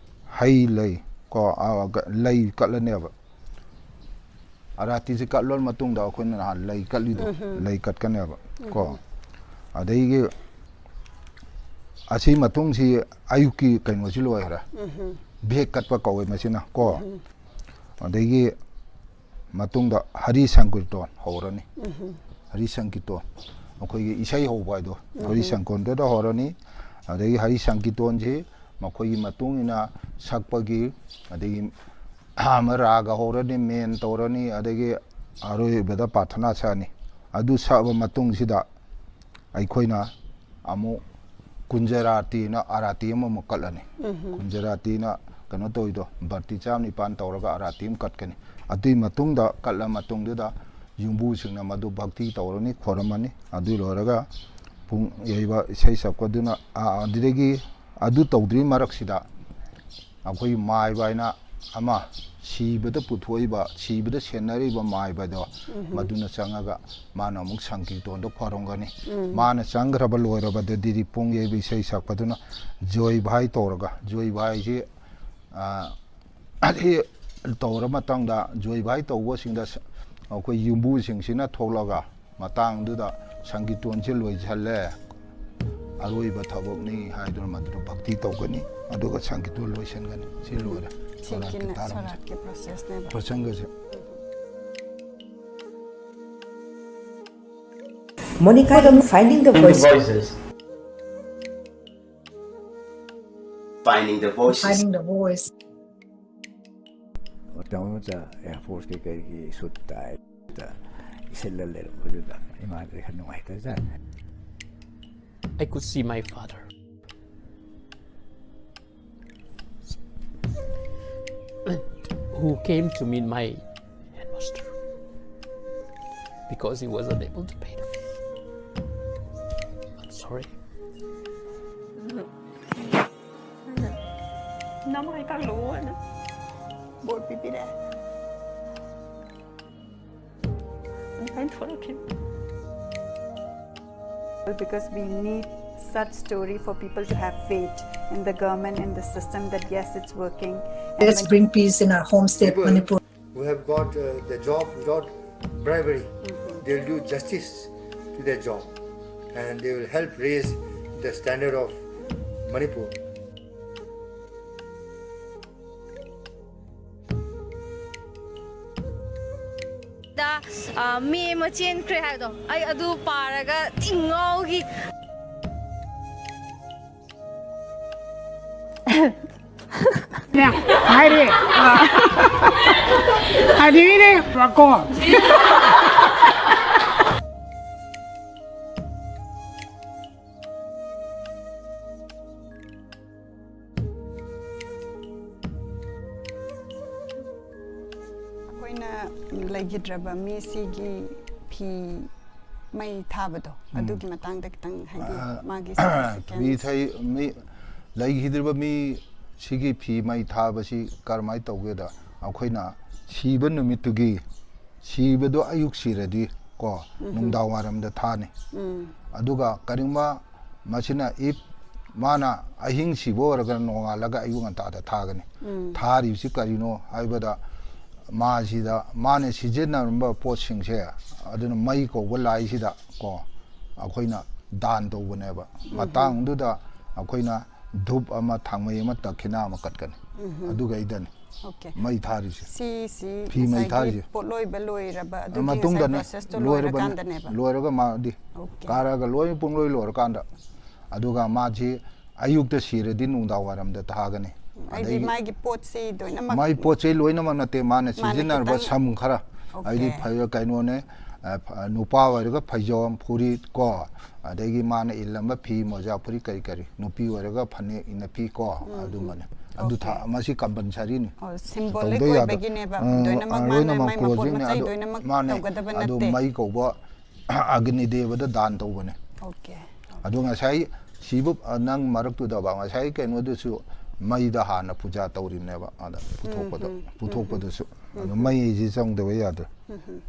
ꯍꯩ ꯂꯩ ꯀꯣ, ꯑ, ꯂꯩ ꯀꯠꯂꯅꯦꯕ꯫ ꯑꯥꯔꯥꯇꯤꯁꯦ ꯀꯠꯂ ꯃꯇꯨꯡꯗ ꯑꯩꯈꯣꯏꯅ ꯅꯍꯥꯟ ꯂꯩ ꯀꯠꯂꯤꯗꯣ, ꯎꯝꯍꯨꯝ꯫ ꯂꯩ ꯀꯠꯀꯅꯦꯕ ꯀꯣ꯫ ꯎꯝꯍꯨꯝ꯫ ꯑꯗꯩꯒꯤ ꯑꯁꯤ ꯃꯇꯨꯡꯁꯤ ꯑꯌꯨꯛꯀꯤ ꯀꯩꯅꯣꯁꯤ ꯂꯣꯏꯈ꯭ꯔꯦ꯫ ꯎꯝꯍꯨꯝ꯫ ꯚꯦꯛ ꯀꯠꯄ ꯀꯧꯋꯦ ꯃꯁꯤꯅ ꯀꯣ꯫ ꯎꯝꯍꯨꯝ꯫ ꯑꯗꯒꯤ ꯃꯇꯨꯡꯗ ꯍꯔꯤ ꯁꯪꯀꯤꯔꯇꯣꯟ ꯍꯧꯔꯅꯤ꯫ ꯎꯝꯍꯨꯝ꯫ ꯍꯔꯤ ꯁꯪꯀꯤꯔꯇꯣꯟ, ꯑꯩꯈꯣꯏꯒꯤ ꯏꯁꯩ ꯍꯧꯕ ꯍꯥꯏꯗꯣ, ꯍꯔꯤ ꯎꯝꯍꯨꯝ꯫ ꯁꯪꯀꯤꯔꯇꯣꯟꯗ ꯍꯧꯔꯅꯤ꯫ ꯑꯗꯒꯤ ꯍꯔꯤ ꯁꯪꯀꯤꯔꯇꯣꯟꯁꯤ ꯃꯈꯣꯏꯒꯤ ꯃꯇꯨꯡ ꯏꯟꯅ ꯁꯛꯄꯒꯤ, ꯑꯗꯒꯤ ꯑꯍꯥꯟꯕ ꯔꯥꯒ ꯍꯧꯔꯅꯤ, ꯃꯦꯟ ꯇꯧꯔꯅꯤ, ꯑꯗꯒꯤ ꯑꯔꯣꯏꯕꯗ ꯄꯥꯔꯊꯅꯥ ꯁꯛꯑꯅꯤ꯫ ꯑꯗꯨ ꯁꯛꯑꯕ ꯃꯇꯨꯡꯁꯤꯗ ꯑꯩꯈꯣꯏꯅ ꯑꯃꯨꯛ ꯀꯨꯟꯖꯔꯥꯇꯤꯅ ꯑꯥꯔꯥꯇꯤ ꯑꯃꯃꯨꯛ ꯀꯠꯂꯅꯤ꯫ ꯎꯝꯍꯨꯝ꯫ ꯀꯨꯟꯖꯔꯥꯇꯤꯅ ꯀꯩꯅꯣ ꯇꯧꯔꯤꯗꯣ, ꯕꯥꯔꯇꯤ ꯆꯥꯝ ꯅꯤꯄꯥꯟ ꯇꯧꯔꯒ ꯑꯥꯔꯥꯇꯤ ꯑꯃ ꯀꯠꯀꯅꯤ꯫ ꯑꯗꯨꯒꯤ ꯃꯇꯨꯡꯗ, ꯀꯠꯂ ꯃꯇꯨꯡꯗꯨꯗ ꯌꯨꯝꯕꯨꯁꯤꯡꯅ ꯃꯗꯨ ꯚꯛꯇꯤ ꯇꯧꯔꯅꯤ, ꯈꯣꯏꯔꯝꯃꯅꯤ꯫ ꯑꯗꯨ ꯂꯣꯏꯔꯒ ꯄꯨꯡ ꯌꯩꯕ, ꯏꯁꯩ ꯁꯛꯄꯗꯨꯅ, ꯑꯥ, ꯑꯗꯨꯗꯒꯤ ꯑꯗꯨ ꯇꯧꯗ꯭ꯔꯤ ꯃꯔꯛꯁꯤꯗ ꯑꯩꯈꯣꯏꯒꯤ ꯃꯥꯏꯕ ꯍꯥꯏꯅ ꯑꯃ, ꯁꯤꯕꯗ ꯄꯨꯊꯣꯛꯏꯕ, ꯁꯤꯕꯗ ꯁꯦꯟꯅꯔꯤꯕ ꯃꯥꯏꯕꯗꯣ, ꯎꯝꯍꯨꯝ꯫ ꯃꯗꯨꯅ ꯆꯪꯉꯒ ꯃꯥꯅ ꯑꯃꯨꯛ ꯁꯪꯀꯤꯔꯇꯣꯟꯗ ꯈꯣꯏꯔꯝꯒꯅꯤ꯫ ꯎꯝ꯫ ꯃꯥꯅ ꯆꯪꯈ꯭ꯔꯕ ꯂꯣꯏꯔꯕꯗꯗꯤ ꯄꯨꯡ ꯌꯩꯕ ꯏꯁꯩ ꯁꯛꯄꯗꯨꯅ ꯖꯣꯏ ꯚꯥꯏ ꯇꯧꯔꯒ, ꯖꯣꯏ ꯚꯥꯏꯁꯤ, ꯑꯥ, ꯑꯁꯤ ꯇꯧꯔ ꯃꯇꯨꯡꯗ, ꯖꯣꯏ ꯚꯥꯏ ꯇꯧꯕꯁꯤꯡꯗ ꯁ-, ꯑꯩꯈꯣꯏ ꯌꯨꯝꯕꯨꯁꯤꯡꯁꯤꯅ ꯊꯣꯛꯂꯒ, ꯃꯇꯥꯡꯗꯨꯗ ꯁꯪꯀꯤꯔꯇꯣꯟꯁꯦ ꯂꯣꯏꯁꯜꯂꯦ, ꯑꯔꯣꯏꯕ ꯊꯕꯛꯅꯤ ꯍꯥꯏꯗꯨꯅ ꯃꯗꯨꯗ ꯚꯛꯇꯤ ꯇꯧꯒꯅꯤ, ꯑꯗꯨꯒ ꯁꯪꯀꯤꯔꯇꯣꯟ ꯂꯣꯏꯁꯟꯒꯅꯤ꯫ ꯁꯤ ꯂꯣꯏꯔꯦ꯫ ꯁꯣꯔꯥꯠꯀꯤ ꯁꯣꯔꯥꯠꯀꯤ, ꯇꯥꯔꯝꯁꯦ꯫ ꯁꯣꯔꯥꯠꯀꯤ ꯄ꯭ꯔꯣꯁꯦꯁꯅꯦꯕ꯫ ꯄ꯭ꯔꯁꯪꯒꯁꯦ꯫ Monica, I'm finding the voice. Voices. Finding the voices. Finding the voice. ꯃꯇꯝ ꯑꯃꯗ ꯑꯦꯌꯥꯔꯐꯣꯔꯁꯀꯤ ꯀꯩꯒꯤ ꯁꯨꯠ ꯇꯥꯏꯗ ꯏꯁꯤꯜꯂ ꯂꯩꯔꯝꯕꯗꯨꯗ ꯏꯃꯥꯗꯤ ꯈꯔ ꯅꯨꯡꯉꯥꯏꯇꯖꯥꯠꯅꯤ꯫ I could see my father, who came to meet my headmaster because he was unable to pay the fee. I'm sorry. Năm hai cân lũ anh á. Bột bì bì đè. Anh thấy thua là kim. Because we need such story for people to have faith in the government and the system that yes, it's working. And Let's when bring peace in our home state, People Manipur. who have got uh, the job without bribery, they'll do justice to their job and they will help raise the standard of Manipur. ꯗ ꯑ, ꯃꯤ ꯑꯃ ꯆꯦꯟꯈ꯭ꯔꯦ ꯍꯥꯏꯕꯗꯣ, ꯑꯩ ꯑꯗꯨ ꯄꯥꯔꯒ ꯊꯤ ꯉꯥꯎꯈꯤ꯫ ꯍꯥꯏꯔꯦ꯫ ꯑꯗꯨꯒꯤꯅꯦ ꯀꯣ꯫ ꯑꯩꯈꯣꯏꯅ ꯂꯩꯈꯤꯗ꯭ꯔꯕ ꯃꯤꯁꯤꯒꯤ ꯐꯤ ꯃꯩ ꯊꯥꯕꯗꯣ, ꯑꯗꯨꯒꯤ ꯃꯇꯥꯡꯗ ꯈꯤꯇꯪ ꯍꯥꯏꯕꯤꯌꯨ꯫ ꯃꯥꯒꯤ ꯃꯤ ꯊꯩ ꯃꯤ ꯂꯩꯈꯤꯗ꯭ꯔꯤꯕ ꯃꯤ ꯁꯤꯒꯤ ꯐꯤ ꯃꯩ ꯊꯥꯕꯁꯤ ꯀꯔꯝꯍꯥꯏꯅ ꯇꯧꯒꯦꯗ, ꯑꯩꯈꯣꯏꯅ ꯁꯤꯕ ꯅꯨꯃꯤꯠꯇꯨꯒꯤ, ꯁꯤꯕꯗꯣ ꯑꯌꯨꯛ ꯁꯤꯔꯗꯤ ꯀꯣ, ꯅꯨꯡꯗꯥꯡ ꯋꯥꯏꯔꯝꯗ ꯊꯥꯅꯤ꯫ ꯑꯗꯨꯒ ꯀꯔꯤꯒꯨꯝꯕ ꯃꯁꯤꯅ if ꯃꯥꯅ ꯑꯍꯤꯡ ꯁꯤꯕ ꯑꯣꯏꯔꯒꯅ ꯅꯣꯡꯉꯥꯜꯂꯒ ꯑꯌꯨꯛ ꯉꯟꯇꯥꯗ ꯊꯥꯒꯅꯤ꯫ ꯊꯥꯔꯤꯕꯁꯤ ꯀꯔꯤꯅꯣ ꯍꯥꯏꯕꯗ, ꯃꯥꯁꯤꯗ ꯃꯥꯅ ꯁꯤꯖꯤꯟꯅꯔꯝꯕ ꯄꯣꯠꯁꯤꯡꯁꯦ, ꯑꯗꯨꯅ ꯃꯩ ꯀꯧꯕ ꯂꯥꯏꯁꯤꯗ ꯀꯣ, ꯑꯩꯈꯣꯏꯅ ꯗꯥꯟ ꯇꯧꯕꯅꯦꯕ꯫ ꯃꯇꯥꯡꯗꯨꯗ ꯑꯩꯈꯣꯏꯅ ꯙꯨꯞ ꯑꯃ, ꯊꯥꯡꯃꯩ ꯑꯃ, ꯗꯈꯤꯅꯥ ꯑꯃ ꯀꯠꯀꯅꯤ꯫ ꯑꯗꯨꯒꯩꯗꯅꯤ Okay. ꯃꯩ ꯊꯥꯔꯤꯁꯦ꯫ ꯁꯤꯁꯤ ꯐꯤ ꯃꯩ ꯉꯁꯥꯏꯒꯤ ꯊꯥꯔꯤꯁꯦ꯫ ꯄꯣꯠ ꯂꯣꯏꯕ ꯂꯣꯏꯔꯕ ꯑꯗꯨꯒꯤ ꯃꯇꯨꯡꯗꯅꯦ, ꯉꯁꯥꯏ process ꯇꯣ ꯂꯣꯏꯔꯕꯅꯦ꯫ ꯂꯣꯏꯔꯀꯥꯟꯗꯅꯦꯕ꯫ ꯂꯣꯏꯔꯒ ꯃꯥꯗꯤ Okay. ꯀꯥꯔꯒ ꯂꯣꯏ ꯄꯨꯡꯂꯣꯏ ꯂꯣꯏꯔꯀꯥꯟꯗ, ꯑꯗꯨꯒ ꯃꯥꯁꯤ ꯑꯌꯨꯛꯇ ꯁꯤꯔꯗꯤ ꯅꯨꯡꯗꯥꯡ ꯋꯥꯏꯔꯝꯗ ꯊꯥꯒꯅꯤ꯫ ꯍꯥꯏꯗꯤ ꯃꯥꯒꯤ ꯄꯣꯠꯁꯤ ꯂꯣꯏꯅꯃꯛ ꯃꯥꯏ ꯄꯣꯠ ꯆꯩ ꯂꯣꯏꯅꯃꯛ ꯅꯠꯇꯦ, ꯃꯥꯅ ꯁꯤꯖꯤꯟꯅꯔꯕ ꯁꯝ ꯈꯔ, ꯍꯥꯏꯗꯤ ꯀꯩꯅꯣꯅꯦ, ꯅꯨꯄꯥ ꯑꯣꯏꯔꯒ ꯐꯩꯖꯣꯝ, ꯐꯨꯔꯤꯠ ꯀꯣ, ꯑꯗꯒꯤ ꯃꯥꯅ ꯏꯜꯂꯝꯕ ꯐꯤ, ꯃꯣꯖꯥ, ꯐꯨꯔꯤꯠ, ꯀꯔꯤ ꯀꯔꯤ, ꯅꯨꯄꯤ ꯑꯣꯏꯔꯒ ꯐꯅꯦꯛ, ꯏꯟꯅꯐꯤ ꯀꯣ, ꯑꯗꯨꯃꯅꯦ꯫ ꯑꯗꯨ ꯊꯥ ꯃꯁꯤ ꯀꯝꯄꯜꯁꯔꯤꯅꯤ꯫ ꯁꯤꯝꯕꯣꯂꯤꯛ ꯑꯣꯏꯕꯒꯤꯅꯦꯕ꯫ ꯂꯣꯏꯅꯃꯛ ꯃꯥꯅ ꯃꯥꯏ ꯃꯄꯣꯠ ꯃꯆꯩ ꯂꯣꯏꯅꯃꯛ ꯃꯥꯅꯦ꯫ ꯇꯧꯒꯗꯕ ꯑꯗꯨ ꯅꯠꯇꯦ꯫ ꯃꯩ ꯀꯧꯕ ꯑꯒꯅꯤ ꯗꯦꯕꯗ ꯗꯥꯟ ꯇꯧꯕꯅꯦ꯫ ꯑꯣꯀꯦ꯫ ꯑꯗꯣ ꯉꯁꯥꯏ ꯁꯤꯕꯨ, ꯑ, ꯅꯪ ꯃꯔꯛꯇꯨꯗꯕ ꯉꯁꯥꯏ ꯀꯩꯅꯣꯗꯨꯁꯨ ꯃꯩꯗ ꯍꯥꯟꯅ ꯄꯨꯖꯥ ꯇꯧꯔꯤꯕꯅꯦꯕ, ꯑꯗ ꯄꯨꯊꯣꯛꯄꯗ, ꯄꯨꯊꯣꯛꯄꯗꯁꯨ꯫ ꯑꯗꯣ ꯃꯩꯁꯤ ꯆꯪꯗꯕ ꯌꯥꯗ꯭ꯔꯦ꯫ ꯎꯝ꯫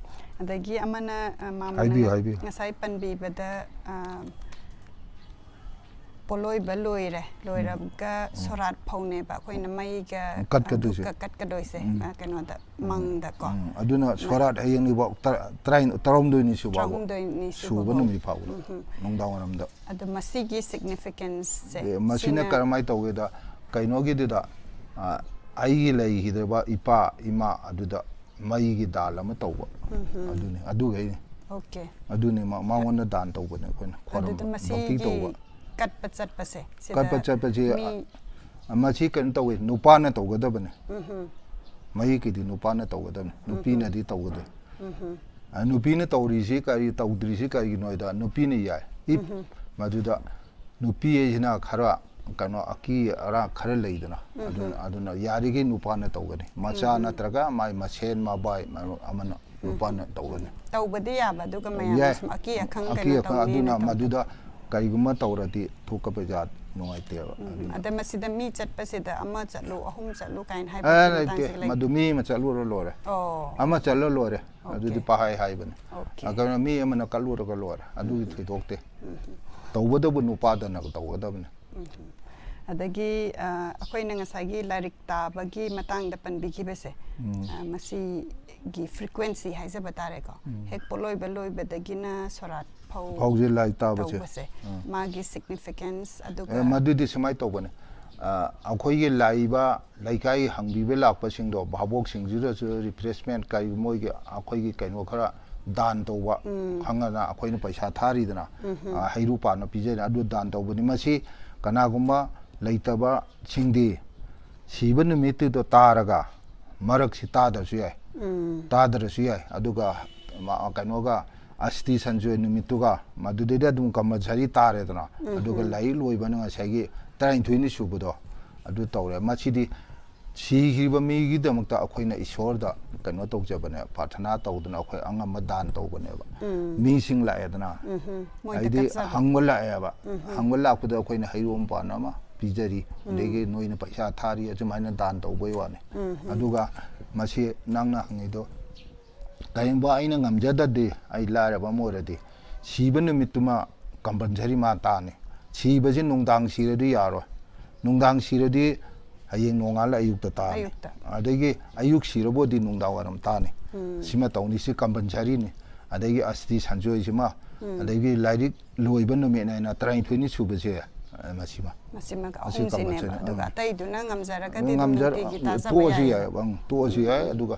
ꯑꯗꯒꯤ ꯑꯃꯅ, ꯑ, ꯃꯥꯃꯅ ꯍꯥꯏꯕꯤꯌꯨ, ꯍꯥꯏꯕꯤꯌꯨ꯫ ꯉꯁꯥꯏ ꯄꯟꯕꯤꯕꯗ, ꯑ, ꯄꯣꯠꯂꯣꯏꯕ ꯂꯣꯏꯔꯦ, ꯂꯣꯏꯔꯒ ꯁꯣꯔꯥꯠ ꯐꯧꯅꯦꯕ ꯑꯩꯈꯣꯏꯅ ꯃꯩꯒ ꯀꯠꯀꯗꯣꯏꯁꯦ꯫ ꯑꯗꯨꯒ ꯀꯠꯀꯗꯣꯏꯁꯦ, ꯑ, ꯀꯩꯅꯣꯗ, ꯃꯪꯗꯀꯣ꯫ ꯎꯝ, ꯑꯗꯨꯅ ꯁꯣꯔꯥꯠ ꯍꯌꯦꯡꯅꯤꯐꯥꯎ ꯇꯔꯥ-, ꯇꯔꯥꯏꯟ-, ꯇꯔꯥꯍꯨꯝꯗꯣꯏꯅꯤ ꯁꯨꯕ, ꯇꯔꯥꯍꯨꯝꯗꯣꯏꯅꯤ ꯁꯨꯕ ꯁꯨꯕꯐꯥꯎ꯫ ꯅꯨꯃꯤꯠ ꯐꯥꯎꯕ ꯅꯨꯡꯗꯥꯡ ꯋꯥꯏꯔꯝꯗ꯫ ꯑꯗꯣ ꯃꯁꯤꯒꯤ ꯁꯤꯒꯅꯤꯐꯤꯀꯦꯟꯁꯁꯦ ꯑꯦ, ꯃꯁꯤꯅ ꯀꯔꯝꯍꯥꯏꯅ ꯇꯧꯒꯦꯗ, ꯀꯩꯅꯣꯒꯤꯗꯨꯗ, ꯑ, ꯑꯩꯒꯤ ꯂꯩꯈꯤꯗ꯭ꯔꯕ ꯏꯄꯥ ꯏꯃꯥ ꯑꯗꯨꯗ ꯃꯩꯒꯤ ꯗꯥꯜ ꯑꯃ ꯇꯧꯕ꯫ ꯑꯗꯨꯅꯤ, ꯑꯗꯨꯈꯩꯅꯤ꯫ ꯑꯣꯀꯦ꯫ ꯑꯗꯨꯅꯤ, ꯃ-, ꯃꯉꯣꯟꯗ ꯗꯥꯟ ꯇꯧꯕꯅꯦ ꯑꯩꯈꯣꯏꯅ, ꯈꯣꯏꯔꯝꯕ, ꯑꯗꯨꯗ ꯚꯛꯇꯤ ꯃꯁꯤꯒꯤ ꯇꯧꯕ꯫ ꯀꯠꯄ ꯆꯠꯄꯁꯦ ꯁꯤꯗ ꯀꯠꯄ ꯆꯠꯄꯁꯤ, ꯃꯤ ꯑ, ꯃꯁꯤ ꯀꯩꯅꯣ ꯇꯧꯋꯦ, ꯅꯨꯄꯥꯅ ꯇꯧꯒꯗꯕꯅꯦ꯫ ꯃꯍꯤꯛꯀꯤꯗꯤ ꯅꯨꯄꯥꯅ ꯇꯧꯒꯗꯕꯅꯤ, ꯅꯨꯄꯤꯅꯗꯤ ꯇꯧꯒꯗꯕꯅꯤ꯫ ꯑ, ꯅꯨꯄꯤꯅ ꯇꯧꯔꯤꯁꯤ ꯀꯔꯤ, ꯇꯧꯗ꯭ꯔꯤꯁꯤ ꯀꯔꯤꯒꯤꯅꯣ ꯍꯥꯏꯗ, ꯅꯨꯄꯤꯅ ꯌꯥꯏ꯫ ꯏꯞ, ꯃꯗꯨꯗ ꯅꯨꯄꯤ ꯍꯥꯏꯁꯤꯅ ꯈꯔ ꯀꯩꯅꯣ, ꯑꯀꯤ ꯑꯔꯥꯛ ꯈꯔ ꯂꯩꯗꯅ, ꯑꯗꯨꯅ, ꯑꯗꯨꯅ ꯌꯥꯔꯤꯈꯩ ꯅꯨꯄꯥꯅ ꯇꯧꯒꯅꯤ꯫ ꯃꯆꯥ ꯅꯠꯇ꯭ꯔꯒ ꯃꯥꯏ ꯃꯁꯦꯟ ꯃꯕꯥꯏ ꯃꯔꯨꯞ ꯑꯃꯅ ꯅꯨꯄꯥꯅ ꯇꯧꯒꯅꯤ꯫ ꯇꯧꯕꯗꯤ ꯌꯥꯕ, ꯑꯗꯨꯒ ꯃꯌꯥꯝꯅ ꯌꯥꯏ꯫ ꯁꯨꯝ ꯑꯀꯤ ꯑꯈꯪ ꯑꯀꯤ ꯀꯩꯅꯣ ꯑꯈꯪ, ꯇꯧꯅꯤꯅ ꯑꯗꯨꯅ ꯇꯧꯕ꯫ ꯃꯗꯨꯗ ꯀꯔꯤꯒꯨꯝꯕ ꯇꯧꯔꯗꯤ ꯊꯣꯛꯀꯕ ꯖꯥꯠ ꯅꯨꯡꯉꯥꯏꯇꯦꯕ꯫ ꯎꯝ, ꯑꯗ ꯃꯁꯤꯗ ꯃꯤ ꯆꯠꯄꯁꯤꯗ ꯑꯃ ꯆꯠꯂꯨ, ꯑꯍꯨꯝ ꯆꯠꯂꯨ ꯀꯥꯏꯅ ꯍꯥꯏꯕ ꯑꯦ, ꯃꯇꯥꯡꯁꯦ ꯂꯩꯇꯦ꯫ ꯂꯩꯇꯦ꯫ ꯃꯗꯨ ꯃꯤ ꯑꯃ ꯆꯠꯂꯨꯔ ꯂꯣꯏꯔꯦ꯫ ꯑꯣ꯫ ꯑꯃ ꯆꯠꯂ ꯂꯣꯏꯔꯦ꯫ ꯑꯣꯀꯦ꯫ ꯑꯗꯨꯗꯤ ꯄꯍꯥꯏ ꯍꯥꯏꯕꯅꯦ꯫ ꯑꯣꯀꯦ꯫ ꯑ, ꯀꯩꯅꯣ, ꯃꯤ ꯑꯃꯅ ꯀꯠꯂꯨꯔꯒ ꯂꯣꯏꯔꯦ꯫ ꯑꯗꯨꯒꯤ ꯊꯣꯏꯗꯣꯛꯇꯦ꯫ ꯇꯧꯕꯗꯕꯨ ꯅꯨꯄꯥꯗꯅ ꯇꯧꯒꯗꯕꯅꯤ꯫ ꯑꯗꯒꯤ, ꯑ, ꯑꯩꯈꯣꯏꯅ ꯉꯁꯥꯏꯒꯤ ꯂꯥꯏꯔꯤꯛ ꯇꯥꯕꯒꯤ ꯃꯇꯥꯡꯗ ꯄꯟꯕꯤꯈꯤꯕꯁꯦ, ꯑ, ꯃꯁꯤꯒꯤ ꯐ꯭ꯔꯤꯀ꯭ꯋꯦꯟꯁꯤ ꯍꯥꯏꯖꯕ ꯇꯥꯔꯦꯀꯣ꯫ ꯍꯦꯛ ꯄꯣꯠꯂꯣꯏꯕ ꯂꯣꯏꯕꯗꯒꯤꯅ ꯁꯣꯔꯥꯠ ꯐꯧ ꯐꯧꯁꯦ ꯂꯥꯏ ꯇꯥꯕꯁꯦ꯫ ꯇꯧꯕꯁꯦ, ꯑꯥ꯫ ꯃꯥꯒꯤ ꯁꯤꯒꯅꯤꯐꯤꯀꯦꯟꯁ ꯑꯗꯨꯒ ꯑꯦ, ꯃꯗꯨꯗꯤ ꯁꯨꯃꯥꯏꯅ ꯇꯧꯕꯅꯦ꯫ ꯑ, ꯑꯩꯈꯣꯏꯒꯤ ꯂꯥꯛꯏꯕ ꯂꯩꯀꯥꯏ ꯍꯪꯕꯤꯕ ꯂꯥꯛꯄꯁꯤꯡꯗꯣ, ꯚꯥꯕꯣꯛꯁꯤꯡꯁꯤꯗꯁꯨ ꯔꯤꯐ꯭ꯔꯦꯁꯃꯦꯟ ꯀꯔꯤ, ꯃꯣꯏꯒꯤ, ꯑꯩꯈꯣꯏꯒꯤ ꯀꯩꯅꯣ ꯈꯔ ꯗꯥꯟ ꯇꯧꯕ ꯈꯪꯉꯅ ꯑꯩꯈꯣꯏꯅ ꯄꯩꯁꯥ ꯊꯥꯔꯤꯗꯅ, ꯑ, ꯍꯩꯔꯨꯛ ꯄꯥꯟꯕ ꯄꯤꯖꯔꯤ, ꯑꯗꯨ ꯗꯥꯟ ꯇꯧꯕꯅꯤ꯫ ꯃꯁꯤ ꯀꯅꯥꯒꯨꯝꯕ ꯂꯩꯇꯕꯁꯤꯡꯗꯤ ꯁꯤꯕ ꯅꯨꯃꯤꯠꯇꯨꯗ ꯇꯥꯔꯒ ꯃꯔꯛꯁꯤ ꯇꯥꯗ꯭ꯔꯁꯨ ꯌꯥꯏ, ꯎꯝ꯫ ꯇꯥꯗ꯭ꯔꯁꯨ ꯌꯥꯏ꯫ ꯑꯗꯨꯒ ꯃ-, ꯀꯩꯅꯣꯒ ꯑꯁꯇꯤ ꯁꯟꯆꯣꯏ ꯅꯨꯃꯤꯠꯇꯨꯒ ꯃꯗꯨꯗꯩꯗ ꯑꯗꯨꯝ ꯀꯝꯄꯜꯁꯔꯤ ꯇꯥꯔꯦꯗꯅ꯫ ꯎꯝ, ꯑꯗꯨꯒ ꯎꯝ꯫ ꯂꯥꯏꯔꯤꯛ ꯂꯣꯏꯕꯅ ꯉꯁꯥꯏꯒꯤ ꯇꯔꯥꯅꯤꯊꯣꯏꯅꯤ ꯁꯨꯕꯗꯣ ꯑꯗꯨ ꯇꯧꯔꯦ꯫ ꯃꯁꯤꯗꯤ ꯁꯤꯈ꯭ꯔꯤꯕ ꯃꯤꯒꯤꯗꯃꯛꯇ ꯑꯩꯈꯣꯏꯅ ꯏꯁꯣꯔꯗ ꯀꯩꯅꯣ ꯇꯧꯖꯕꯅꯦ, ꯄ꯭ꯔꯥꯊꯅꯥ ꯇꯧꯗꯅ ꯑꯩꯈꯣꯏ ꯑꯉꯝꯕ ꯗꯥꯟ ꯇꯧꯕꯅꯦꯕ꯫ ꯎꯝ꯫ ꯃꯤꯁꯤꯡ ꯂꯥꯛꯑꯦꯗꯅ, ꯎꯝ, ꯍꯨꯝ꯫ ꯃꯣꯏꯗ ꯍꯥꯏꯗꯤ ꯀꯠꯆꯕ꯫ ꯍꯪꯕ ꯂꯥꯛꯑꯦꯕ꯫ ꯎꯝ, ꯍꯨꯝ꯫ ꯍꯪꯕ ꯂꯥꯛꯄꯗ ꯑꯩꯈꯣꯏꯅ ꯍꯩꯔꯣꯝ ꯄꯥꯟ ꯑꯃ ꯄꯤꯖꯔꯤ, ꯎꯝ꯫ ꯑꯗꯒꯤ ꯅꯣꯏꯅ ꯄꯩꯁꯥ ꯊꯥꯔꯤ, ꯑꯁꯨꯃꯥꯏꯅ ꯗꯥꯟ ꯇꯧꯕꯩ ꯋꯥꯅꯤ꯫ ꯎꯝ, ꯍꯨꯝ꯫ ꯑꯗꯨꯒ ꯃꯁꯤ ꯅꯪꯅ ꯍꯪꯉꯤꯗꯣ, ꯀꯔꯤꯒꯨꯝꯕ ꯑꯩꯅ ꯉꯝꯖꯗ꯭ꯔꯗꯤ, ꯑꯩ ꯂꯥꯏꯔꯕ ꯑꯃ ꯑꯣꯏꯔꯗꯤ, ꯁꯤꯕ ꯅꯨꯃꯤꯠꯇꯨꯃ ꯀꯝꯄꯜꯁꯔꯤ ꯃꯥ ꯇꯥꯅꯤ꯫ ꯁꯤꯕꯁꯤ ꯅꯨꯡꯗꯥꯡ ꯁꯤꯔꯗꯤ ꯌꯥꯔꯣꯏ꯫ ꯅꯨꯡꯗꯥꯡ ꯁꯤꯔꯗꯤ ꯍꯌꯦꯡ ꯅꯣꯡꯉꯥꯜꯂ ꯑꯌꯨꯛꯇ ꯇꯥꯅꯤ꯫ ꯑꯌꯨꯛꯇ꯫ ꯑꯗꯒꯤ ꯑꯌꯨꯛ ꯁꯤꯔꯕꯨꯗꯤ ꯅꯨꯡꯗꯥꯡ ꯋꯥꯏꯔꯝ ꯇꯥꯅꯤ꯫ ꯎꯝ꯫ ꯁꯤꯃ ꯇꯧꯅꯤ, ꯁꯤ ꯀꯝꯄꯜꯁꯔꯤꯅꯤ꯫ ꯑꯗꯒꯤ ꯑꯁꯇꯤ ꯁꯟꯆꯣꯏꯁꯤꯃ, ꯎꯝ꯫ ꯑꯗꯒꯤ ꯂꯥꯏꯔꯤꯛ ꯂꯣꯏꯕ ꯅꯨꯃꯤꯠ ꯍꯥꯏꯅ ꯇꯔꯥꯅꯤꯊꯣꯏꯅꯤ ꯁꯨꯕꯁꯦ, ꯑ, ꯃꯁꯤꯃ꯫ ꯃꯁꯤꯃꯒ ꯃꯁꯤ ꯑꯍꯨꯝꯁꯤꯅꯦꯕ꯫ ꯀꯝꯄꯜꯁꯔꯤ꯫ ꯑꯗꯨꯒ ꯎꯝ꯫ ꯑꯇꯩꯗꯨꯅ ꯉꯝꯖꯔꯒꯗꯤ ꯑꯗꯨꯝ ꯉꯝꯖꯔ-, ꯅꯨꯡꯇꯤꯒꯤ ꯇꯥꯖꯕ ꯇꯣꯛꯑꯁꯨ ꯌꯥꯏ꯫ ꯌꯥꯏꯑꯕ, ꯎꯝ, ꯇꯣꯛꯑꯁꯨ ꯌꯥꯏ꯫ ꯑꯗꯨꯒ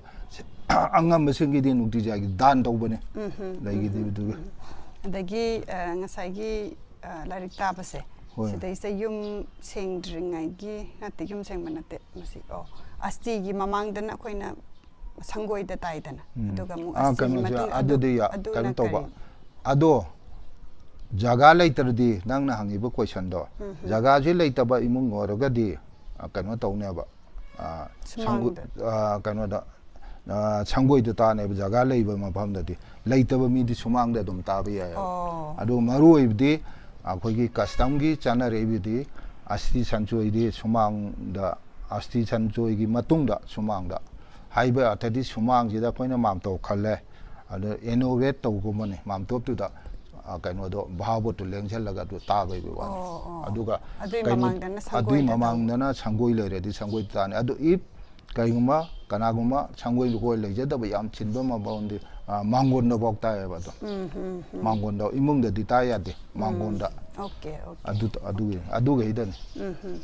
ꯑꯉꯝꯕꯁꯤꯡꯒꯤꯗꯤ ꯅꯨꯡꯇꯤꯖꯥꯒꯤ ꯗꯥꯟ ꯇꯧꯕꯅꯦ꯫ ꯎꯝ, ꯎꯝ, ꯂꯩꯒꯤꯗꯤ ꯎꯝ, ꯑꯗꯨꯒ꯫ ꯎꯝ꯫ ꯑꯗꯒꯤ, ꯑ, ꯉꯁꯥꯏꯒꯤ, ꯑ, ꯂꯥꯏꯔꯤꯛ ꯇꯥꯕꯁꯦ, ꯍꯣꯏ꯫ ꯁꯤꯗꯩꯁꯤꯗ ꯌꯨꯝ ꯁꯦꯡꯗ꯭ꯔꯤꯉꯩꯒꯤ, ꯅꯠꯇꯦ, ꯌꯨꯝ ꯁꯦꯡꯕ ꯅꯠꯇꯦ, ꯃꯁꯤ, ꯑꯣ, ꯑꯁꯇꯤꯒꯤ ꯃꯃꯥꯡꯗꯅ ꯑꯩꯈꯣꯏꯅ ꯁꯪꯒꯣꯏꯗ ꯇꯥꯏꯗꯅ, ꯎꯝ꯫ ꯑꯗꯨꯒ ꯑꯃꯨꯛ ꯑꯥ, ꯑꯁꯇꯤꯒꯤ ꯀꯩꯅꯣꯁꯦ, ꯃꯇꯨꯡ, ꯑꯗꯨ, ꯑꯗꯨꯗꯤ ꯌꯥ-, ꯑꯗꯨꯅ ꯀꯩꯅꯣ ꯇꯧꯕ꯫ ꯀꯔꯤ? ꯑꯗꯣ, ꯖꯒꯥ ꯂꯩꯇ꯭ꯔꯗꯤ, ꯅꯪꯅ ꯍꯪꯉꯤꯕ ꯀꯣꯏꯁꯟꯗꯣ, ꯎꯝ, ꯎꯝ꯫ ꯖꯒꯥꯁꯦ ꯂꯩꯇꯕ ꯏꯃꯨꯡ ꯑꯣꯏꯔꯒꯗꯤ, ꯑ, ꯀꯩꯅꯣ ꯇꯧꯅꯦꯕ, ꯑ, ꯁꯪꯒꯣ-, ꯁꯨꯃꯥꯡꯗ꯫ ꯑ, ꯀꯩꯅꯣꯗ, ꯑ, ꯁꯪꯒꯣꯏꯗ ꯇꯥꯅꯦꯕ, ꯖꯒꯥ ꯂꯩꯕ ꯃꯐꯝꯗꯗꯤ꯫ ꯂꯩꯇꯕ ꯃꯤꯗꯤ ꯁꯨꯃꯥꯡꯗ ꯑꯗꯨꯝ ꯇꯥꯕ ꯌꯥꯏꯑꯕ꯫ ꯑꯣ꯫ ꯑꯗꯨꯒ ꯃꯔꯨ ꯑꯣꯏꯕꯗꯤ ꯑꯩꯈꯣꯏꯒꯤ ꯀꯁꯇꯝꯒꯤ ꯆꯠꯅꯔꯛꯏꯕꯗꯤ ꯑꯁꯇꯤ ꯁꯟꯆꯣꯏꯗꯤ ꯁꯨꯃꯥꯡꯗ, ꯑꯁꯇꯤ ꯁꯟꯆꯣꯏꯒꯤ ꯃꯇꯨꯡꯗ ꯁꯨꯃꯥꯡꯗ꯫ ꯍꯥꯏꯕ ꯑꯔꯊꯗꯤ ꯁꯨꯃꯥꯡꯁꯤꯗ ꯑꯩꯈꯣꯏꯅ ꯃꯥꯝꯇꯣꯞ ꯈꯜꯂꯦ, ꯑꯗ ꯏꯅꯣꯒ꯭ꯔꯦꯠ ꯇꯧꯒꯨꯝꯕꯅꯤ, ꯃꯥꯝꯇꯣꯞꯇꯨꯗ, ꯑ, ꯀꯩꯅꯣꯗꯣ, ꯚꯥꯕꯣꯠꯇꯨ ꯂꯦꯡꯁꯤꯜꯂꯒ ꯑꯗꯨ ꯇꯥꯕꯒꯤ ꯋꯥꯅꯤ꯫ ꯑꯣ, ꯑꯣ꯫ ꯑꯗꯨꯒ ꯑꯗꯨꯏ ꯀꯩꯅꯣ, ꯃꯃꯥꯡꯗꯅ ꯑꯗꯨꯏ ꯁꯪꯒꯣꯏꯗ ꯇꯧꯕ꯫ ꯃꯃꯥꯡꯗꯅ ꯁꯪꯒꯣꯏ ꯂꯩꯔꯗꯤ ꯁꯪꯒꯣꯏ ꯇꯥꯅꯤ꯫ ꯑꯗꯨ if ꯀꯩꯒꯨꯝꯕ ꯀꯅꯥꯒꯨꯝꯕ ꯁꯪꯒꯣꯏ ꯂꯨꯀꯣꯏ ꯂꯩꯖꯗꯕ ꯌꯥꯝ ꯆꯤꯟꯕ ꯃꯐꯝꯗꯤ, ꯑ, ꯃꯥꯡꯒꯣꯟꯗꯐꯥꯎ ꯇꯥꯏꯌꯦꯕ ꯑꯗꯣ꯫ ꯎꯝ, ꯎꯝ, ꯎꯝ꯫ ꯃꯥꯡꯒꯣꯟꯗ, ꯏꯃꯨꯡꯗꯗꯤ ꯇꯥ ꯌꯥꯗꯦ, ꯎꯝ꯫ ꯃꯥꯡꯒꯣꯟꯗ꯫ Okay, okay. ꯑꯗꯨ, ꯑꯗꯨꯒꯤ, ꯑꯗꯨꯒꯩꯗꯅꯤ꯫ ꯎꯝ, ꯎꯝ꯫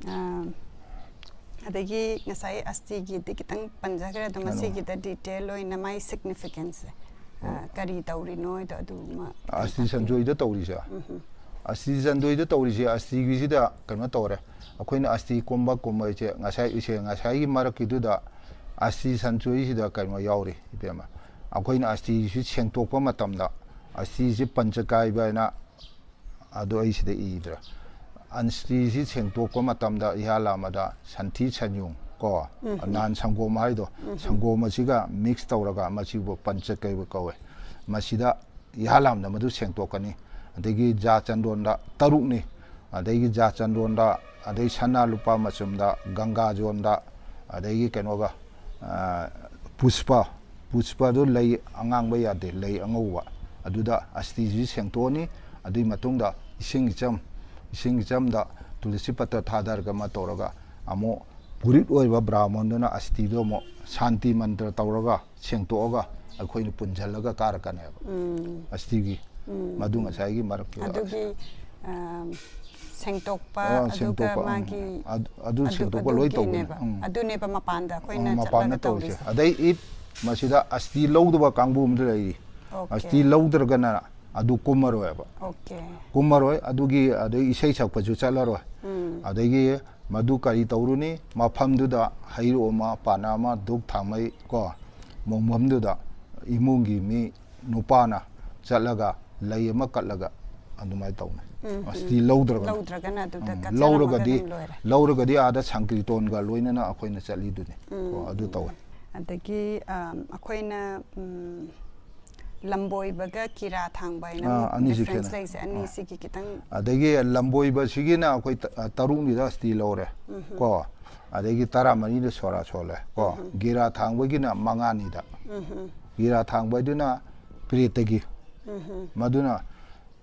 ꯑ, ꯑꯗꯒꯤ ꯉꯁꯥꯏ ꯑꯁꯇꯤꯒꯤꯗꯤ ꯈꯤꯇꯪ ꯄꯟꯖꯈ꯭ꯔꯦ, ꯑꯗꯣ ꯀꯩꯅꯣ꯫ ꯉꯁꯤꯒꯤꯗ detail ꯑꯣꯏꯅ ꯃꯥꯏ significance ꯁꯦ, ꯑ, ꯑꯣ꯫ ꯀꯔꯤ ꯇꯧꯔꯤꯅꯣ ꯍꯥꯏꯗꯣ ꯑꯗꯨꯃ ꯈꯤꯇꯪ ꯑꯁꯇꯤ ꯇꯥꯛꯄꯤꯌꯨ꯫ ꯁꯟꯆꯣꯏꯗ ꯇꯧꯔꯤꯁꯦ? ꯎꯝ, ꯎꯝ꯫ ꯑꯁꯇꯤ ꯆꯟꯗꯣꯏꯗ ꯇꯧꯔꯤꯁꯦ, ꯑꯁꯇꯤꯒꯤꯁꯤꯗ ꯀꯩꯅꯣ ꯇꯧꯔꯦ꯫ ꯑꯩꯈꯣꯏꯅ ꯑꯁꯇꯤ ꯀꯨꯝꯕ ꯀꯨꯝꯕ ꯍꯥꯏꯁꯦ, ꯉꯁꯥꯏ ꯏꯆꯦ, ꯉꯁꯥꯏꯒꯤ ꯃꯔꯛꯀꯤꯗꯨꯗ ꯑꯁꯇꯤ ꯆꯟꯗꯣꯏꯁꯤꯗ ꯀꯩꯅꯣ ꯌꯥꯎꯔꯤ, ꯏꯕꯦꯝꯃ꯫ ꯑꯩꯈꯣꯏꯅ ꯑꯁꯇꯤꯁꯤ ꯁꯦꯡꯇꯣꯛꯄ ꯃꯇꯝꯗ, ꯑꯁꯇꯤꯁꯤ ꯄꯟꯆ ꯀꯥꯏꯕ ꯍꯥꯏꯅ, ꯑꯗꯨ ꯑꯩ ꯁꯤꯗ ꯏꯗ꯭ꯔꯦ꯫ ꯑꯁꯇꯤꯁꯤ ꯁꯦꯡꯇꯣꯛꯄ ꯃꯇꯝꯗ ꯏꯍꯥꯟ ꯍꯥꯟꯕꯗ ꯁꯟꯊꯤ ꯁꯟꯌꯨꯡ ꯀꯣ, ꯎꯝ꯫ ꯅꯍꯥꯟ ꯁꯪꯒꯣꯝ ꯍꯥꯏꯗꯣ, ꯎꯝ꯫ ꯁꯪꯒꯣꯝ ꯑꯁꯤꯒ ꯃꯤꯛꯁ ꯇꯧꯔꯒ, ꯃꯁꯤꯕꯨ ꯄꯟꯆ ꯀꯩꯕ ꯀꯧꯋꯦ꯫ ꯃꯁꯤꯗ ꯏꯍꯥꯟ ꯍꯥꯟꯕꯗ ꯃꯗꯨ ꯁꯦꯡꯇꯣꯛꯀꯅꯤ꯫ ꯑꯗꯒꯤ ꯖꯥ ꯆꯟꯗꯣꯟꯗ ꯇꯔꯨꯛꯅꯤ꯫ ꯑꯗꯒꯤ ꯖꯥ ꯆꯟꯗꯣꯟꯗ, ꯑꯗꯩ ꯁꯅꯥ ꯂꯨꯄꯥ ꯃꯆꯨꯝꯗ, ꯒꯪꯒꯥꯖꯣꯟꯗ, ꯑꯗꯒꯤ ꯀꯩꯅꯣꯒ, ꯑ, ꯄꯨꯁꯄ, ꯄꯨꯁꯄꯗꯨ ꯂꯩ ꯑꯉꯥꯡꯕ ꯌꯥꯗꯦ, ꯂꯩ ꯑꯉꯧꯕ꯫ ꯑꯗꯨꯗ ꯑꯁꯇꯤꯁꯤ ꯁꯦꯡꯇꯣꯛꯑꯅꯤ꯫ ꯑꯗꯨꯒꯤ ꯃꯇꯨꯡꯗ ꯏꯁꯤꯡ ꯏꯆꯝ, ꯏꯁꯤꯡ ꯏꯆꯝꯗ ꯇꯨꯂꯁꯤ ꯄꯠꯇ꯭ꯔ ꯊꯥꯗꯔꯒ ꯑꯃ ꯇꯧꯔꯒ ꯑꯃꯨꯛ ꯄꯨꯔꯤꯠ ꯑꯣꯏꯕ ꯕ꯭ꯔꯥꯍꯃꯣꯟꯗꯨꯅ ꯑꯁꯇꯤꯗꯣ ꯑꯃꯨꯛ ꯁꯥꯟꯇꯤ ꯃꯟꯇ꯭ꯔ ꯇꯧꯔꯒ ꯁꯦꯡꯇꯣꯛꯑꯒ ꯑꯩꯈꯣꯏꯅ ꯄꯨꯟꯁꯤꯜꯂꯒ ꯀꯥꯔꯛꯀꯅꯦꯕ꯫ ꯎꯝ꯫ ꯑꯁꯇꯤꯒꯤ ꯎꯝ꯫ ꯃꯗꯨ ꯉꯁꯥꯏꯒꯤ ꯃꯔꯛꯇꯨꯗ꯫ ꯑꯗꯨꯒꯤ, ꯑ, ꯁꯦꯡꯇꯣꯛꯄ, ꯑꯣ, ꯑꯗꯨꯒ ꯁꯦꯡꯇꯣꯛꯄ, ꯎꯝ꯫ ꯃꯥꯒꯤ ꯑꯗꯨ, ꯑꯗꯨ ꯑꯗꯨ, ꯁꯦꯡꯇꯣꯛꯄ ꯂꯣꯏ ꯇꯧꯕꯅꯦ꯫ ꯑꯗꯨꯒꯤꯅꯦꯕ꯫ ꯎꯝ꯫ ꯑꯗꯨꯅꯦꯕ ꯃꯄꯥꯟꯗ ꯑꯩꯈꯣꯏꯅ ꯎꯝ, ꯃꯄꯥꯟꯗ ꯆꯠꯂꯒ ꯇꯧꯔꯤꯁꯦ꯫ ꯇꯧꯔꯤꯁꯦ꯫ ꯑꯗꯩ ꯏꯐ ꯃꯁꯤꯗ ꯑꯁꯇꯤ ꯂꯧꯗꯕ ꯀꯥꯡꯕꯨ ꯑꯃꯁꯨ ꯂꯩꯔꯤ꯫ ꯑꯣꯀꯦ꯫ ꯑꯁꯇꯤ ꯂꯧꯗ꯭ꯔꯒꯅ ꯑꯗꯨ ꯀꯨꯝꯃꯔꯣꯏꯕ꯫ ꯑꯣꯀꯦ꯫ ꯀꯨꯝꯃꯔꯣꯏ, ꯑꯗꯨꯒꯤ ꯑꯗꯩ ꯏꯁꯩ ꯁꯛꯄꯁꯨ ꯆꯠꯂꯔꯣꯏ꯫ ꯎꯝ꯫ ꯑꯗꯒꯤ ꯃꯗꯨ ꯀꯔꯤ ꯇꯧꯔꯨꯅꯤ? ꯃꯐꯝꯗꯨꯗ ꯍꯩꯔꯨꯛ ꯑꯃ, ꯄꯥꯅ ꯑꯃ, ꯙꯨꯞ ꯊꯥꯎꯃꯩ ꯀꯣ, ꯃꯣꯡꯐꯝꯗꯨꯗ ꯏꯃꯨꯡꯒꯤ ꯃꯤ ꯅꯨꯄꯥꯅ ꯆꯠꯂꯒ ꯂꯩ ꯑꯃ ꯀꯠꯂꯒ ꯑꯗꯨꯃꯥꯏꯅ ꯇꯧꯅꯩ꯫ ꯎꯝ, ꯑꯁꯇꯤ ꯎꯝ꯫ ꯂꯧꯗ꯭ꯔꯒꯅ꯫ ꯂꯧꯗ꯭ꯔꯒꯅ ꯑꯗꯨꯗ ꯎꯝ, ꯀꯠꯆꯔꯝꯃꯒ ꯂꯧꯔꯒꯗꯤ, ꯑꯗꯨꯝ ꯂꯣꯏꯔꯦ꯫ ꯂꯧꯔꯒꯗꯤ ꯑꯥꯗ ꯁꯪꯀꯤꯔꯇꯣꯟꯒ ꯂꯣꯏꯅꯅ ꯑꯩꯈꯣꯏꯅ ꯆꯠꯂꯤꯗꯨꯅꯤ꯫ ꯎꯝ, ꯀꯣ, ꯑꯗꯨ ꯎꯝ, ꯇꯧꯋꯦ꯫ ꯎꯝ꯫ ꯑꯗꯒꯤ, ꯑꯝ, ꯑꯩꯈꯣꯏꯅ, ꯎꯝ, ꯂꯝꯕꯣꯏꯕꯒ ꯀꯤꯔꯥ ꯊꯥꯡꯕ ꯍꯥꯏꯅ ꯑꯥ, ꯑꯃꯨꯛ ꯑꯅꯤꯁꯤ difference ꯈꯦꯠꯅꯩ꯫ ꯂꯩꯁꯦ꯫ ꯑꯥ꯫ ꯑꯅꯤꯁꯤꯒꯤ ꯈꯤꯇꯪ ꯑꯗꯒꯤ ꯂꯝꯕꯣꯏꯕꯁꯤꯒꯤꯅ ꯑꯩꯈꯣꯏ ꯇ-, ꯑ, ꯇꯔꯨꯛꯅꯤꯗ ꯑꯁꯇꯤ ꯂꯧꯔꯦ꯫ ꯎꯝꯍꯨꯝ꯫ ꯀꯣ, ꯑꯗꯒꯤ ꯇꯔꯥꯃꯔꯤꯗ ꯁꯣꯔꯥ ꯁꯣꯜꯂꯦ꯫ ꯀꯣ, ꯎꯝꯍꯨꯝ꯫ ꯒꯤꯔꯥ ꯊꯥꯡꯕꯒꯤꯅ ꯃꯉꯥꯅꯤꯗ꯫ ꯎꯝꯍꯨꯝ꯫ ꯒꯤꯔꯥ ꯊꯥꯡꯕ ꯍꯥꯏꯗꯨꯅ ꯄ꯭ꯔꯦꯠꯇꯒꯤ꯫ ꯎꯝꯍꯨꯝ꯫ ꯃꯗꯨꯅ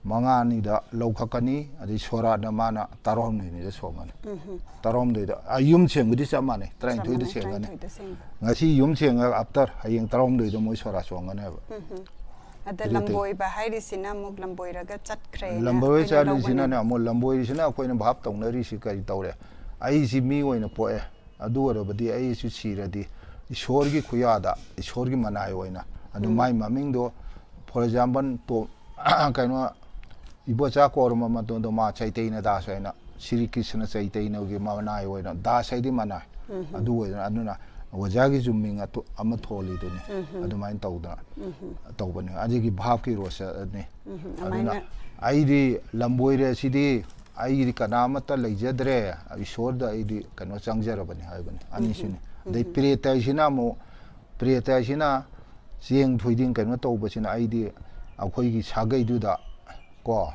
ꯃꯉꯥꯅꯤꯗ ꯂꯧꯈꯠꯀꯅꯤ, ꯑꯗꯩ ꯁꯣꯔꯥꯠꯅ ꯃꯥꯅ ꯇꯔꯥꯍꯨꯝꯗꯣꯏꯅꯤꯗ ꯁꯣꯟꯒꯅꯤ꯫ ꯎꯝꯍꯨꯝ꯫ ꯇꯔꯥꯍꯨꯝꯗꯣꯏꯗ, ꯑ, ꯌꯨꯝ ꯁꯦꯡꯕꯗꯤ ꯆꯞ ꯃꯥꯟꯅꯩ, ꯆꯞ ꯇꯔꯥꯅꯤꯊꯣꯏꯗ ꯃꯥꯟꯅꯩ, ꯁꯦꯡꯒꯅꯤ꯫ ꯇꯔꯥꯅꯤꯊꯣꯏꯗ ꯁꯦꯡꯒꯅꯤ꯫ ꯉꯁꯤ ꯌꯨꯝ ꯁꯦꯡꯉꯒ after ꯍꯌꯦꯡ ꯇꯔꯥꯍꯨꯝꯗꯣꯏꯗ ꯃꯣꯏ ꯁꯣꯔꯥꯠ ꯁꯣꯟꯒꯅꯦꯕ꯫ ꯎꯝꯍꯨꯝ꯫ ꯑꯗ ꯇꯔꯦꯠꯇꯩ꯫ ꯂꯝꯕꯣꯏꯕ ꯍꯥꯏꯔꯤꯁꯤꯅ ꯑꯃꯨꯛ ꯂꯝꯕꯣꯏꯔꯒ ꯆꯠꯈ꯭ꯔꯦꯅ ꯂꯝꯕꯣꯏꯕ ꯑꯩꯈꯣꯏꯅ ꯆꯠꯂꯤꯁꯤꯅꯅꯦ ꯂꯧꯒꯅꯤ꯫ ꯑꯃꯨꯛ ꯂꯝꯕꯣꯏꯔꯤꯁꯤꯅ ꯑꯩꯈꯣꯏꯅ ꯚꯥꯞ ꯇꯧꯅꯔꯤꯁꯤ ꯀꯔꯤ ꯇꯧꯔꯦ? ꯑꯩꯁꯤ ꯃꯤ ꯑꯣꯏꯅ ꯄꯣꯛꯑꯦ, ꯑꯗꯨ ꯑꯣꯏꯔꯕꯗꯤ ꯑꯩꯁꯨ ꯁꯤꯔꯗꯤ ꯏꯁꯣꯔꯒꯤ ꯈꯨꯌꯥꯗ, ꯏꯁꯣꯔꯒꯤ ꯃꯅꯥꯏ ꯑꯣꯏꯅ, ꯑꯗꯨ ꯎꯝ꯫ ꯃꯥꯏ ꯃꯃꯤꯡꯗꯣ, for example, ꯇꯣ-, ꯀꯩꯅꯣ, ꯏꯕꯣꯆꯥ ꯀꯧꯔꯝꯕ ꯃꯇꯝꯗ ꯃꯥ ꯆꯩꯇꯩꯅ ꯗꯥꯁ ꯍꯥꯏꯅ, ꯁ꯭ꯔꯤ ꯀ꯭ꯔꯤꯁꯅ ꯆꯩꯇꯩꯅꯒꯤ ꯃꯅꯥꯏ ꯑꯣꯏꯅ ꯗꯥꯁ ꯍꯥꯏꯗꯤ ꯃꯅꯥꯏ꯫ ꯑꯗꯨ ꯑꯣꯏꯗꯅ, ꯑꯗꯨꯅ ꯑꯣꯖꯥꯒꯤꯁꯨ ꯃꯤꯡ ꯑꯇꯣ-, ꯑꯃ ꯊꯣꯜꯂꯤꯗꯨꯅꯤ꯫ ꯑꯗꯨꯃꯥꯏꯅ ꯇꯧꯗꯅ ꯇꯧꯕꯅꯤ꯫ ꯑꯗꯒꯤ ꯚꯥꯞꯀꯤ ꯔꯣꯁꯅꯤ꯫ ꯑꯗꯨꯅ ꯑꯗꯨꯃꯥꯏꯅ ꯑꯩꯗꯤ ꯂꯝꯕꯣꯏꯔꯦ ꯁꯤꯗꯤ, ꯑꯩꯒꯤꯗꯤ ꯀꯅꯥ ꯑꯃꯠꯇ ꯂꯩꯖꯗ꯭ꯔꯦ, ꯏꯁꯣꯔꯗ ꯑꯩꯗꯤ ꯀꯩꯅꯣ ꯆꯪꯖꯔꯕꯅꯤ ꯍꯥꯏꯕꯅꯤ꯫ ꯑꯅꯤꯁꯤꯅꯤ꯫ ꯑꯗꯩ ꯄ꯭ꯔꯦꯇ ꯍꯥꯏꯁꯤꯅ ꯑꯃꯨꯛ, ꯄ꯭ꯔꯦꯇ ꯍꯥꯏꯁꯤꯅ ꯆꯦꯡ ꯊꯣꯏꯗꯤꯡ ꯀꯩꯅꯣ ꯇꯧꯕꯁꯤꯅ ꯑꯩꯗꯤ ꯑꯩꯈꯣꯏꯒꯤ ꯁꯥꯒꯩꯗꯨꯗ ꯀꯣ,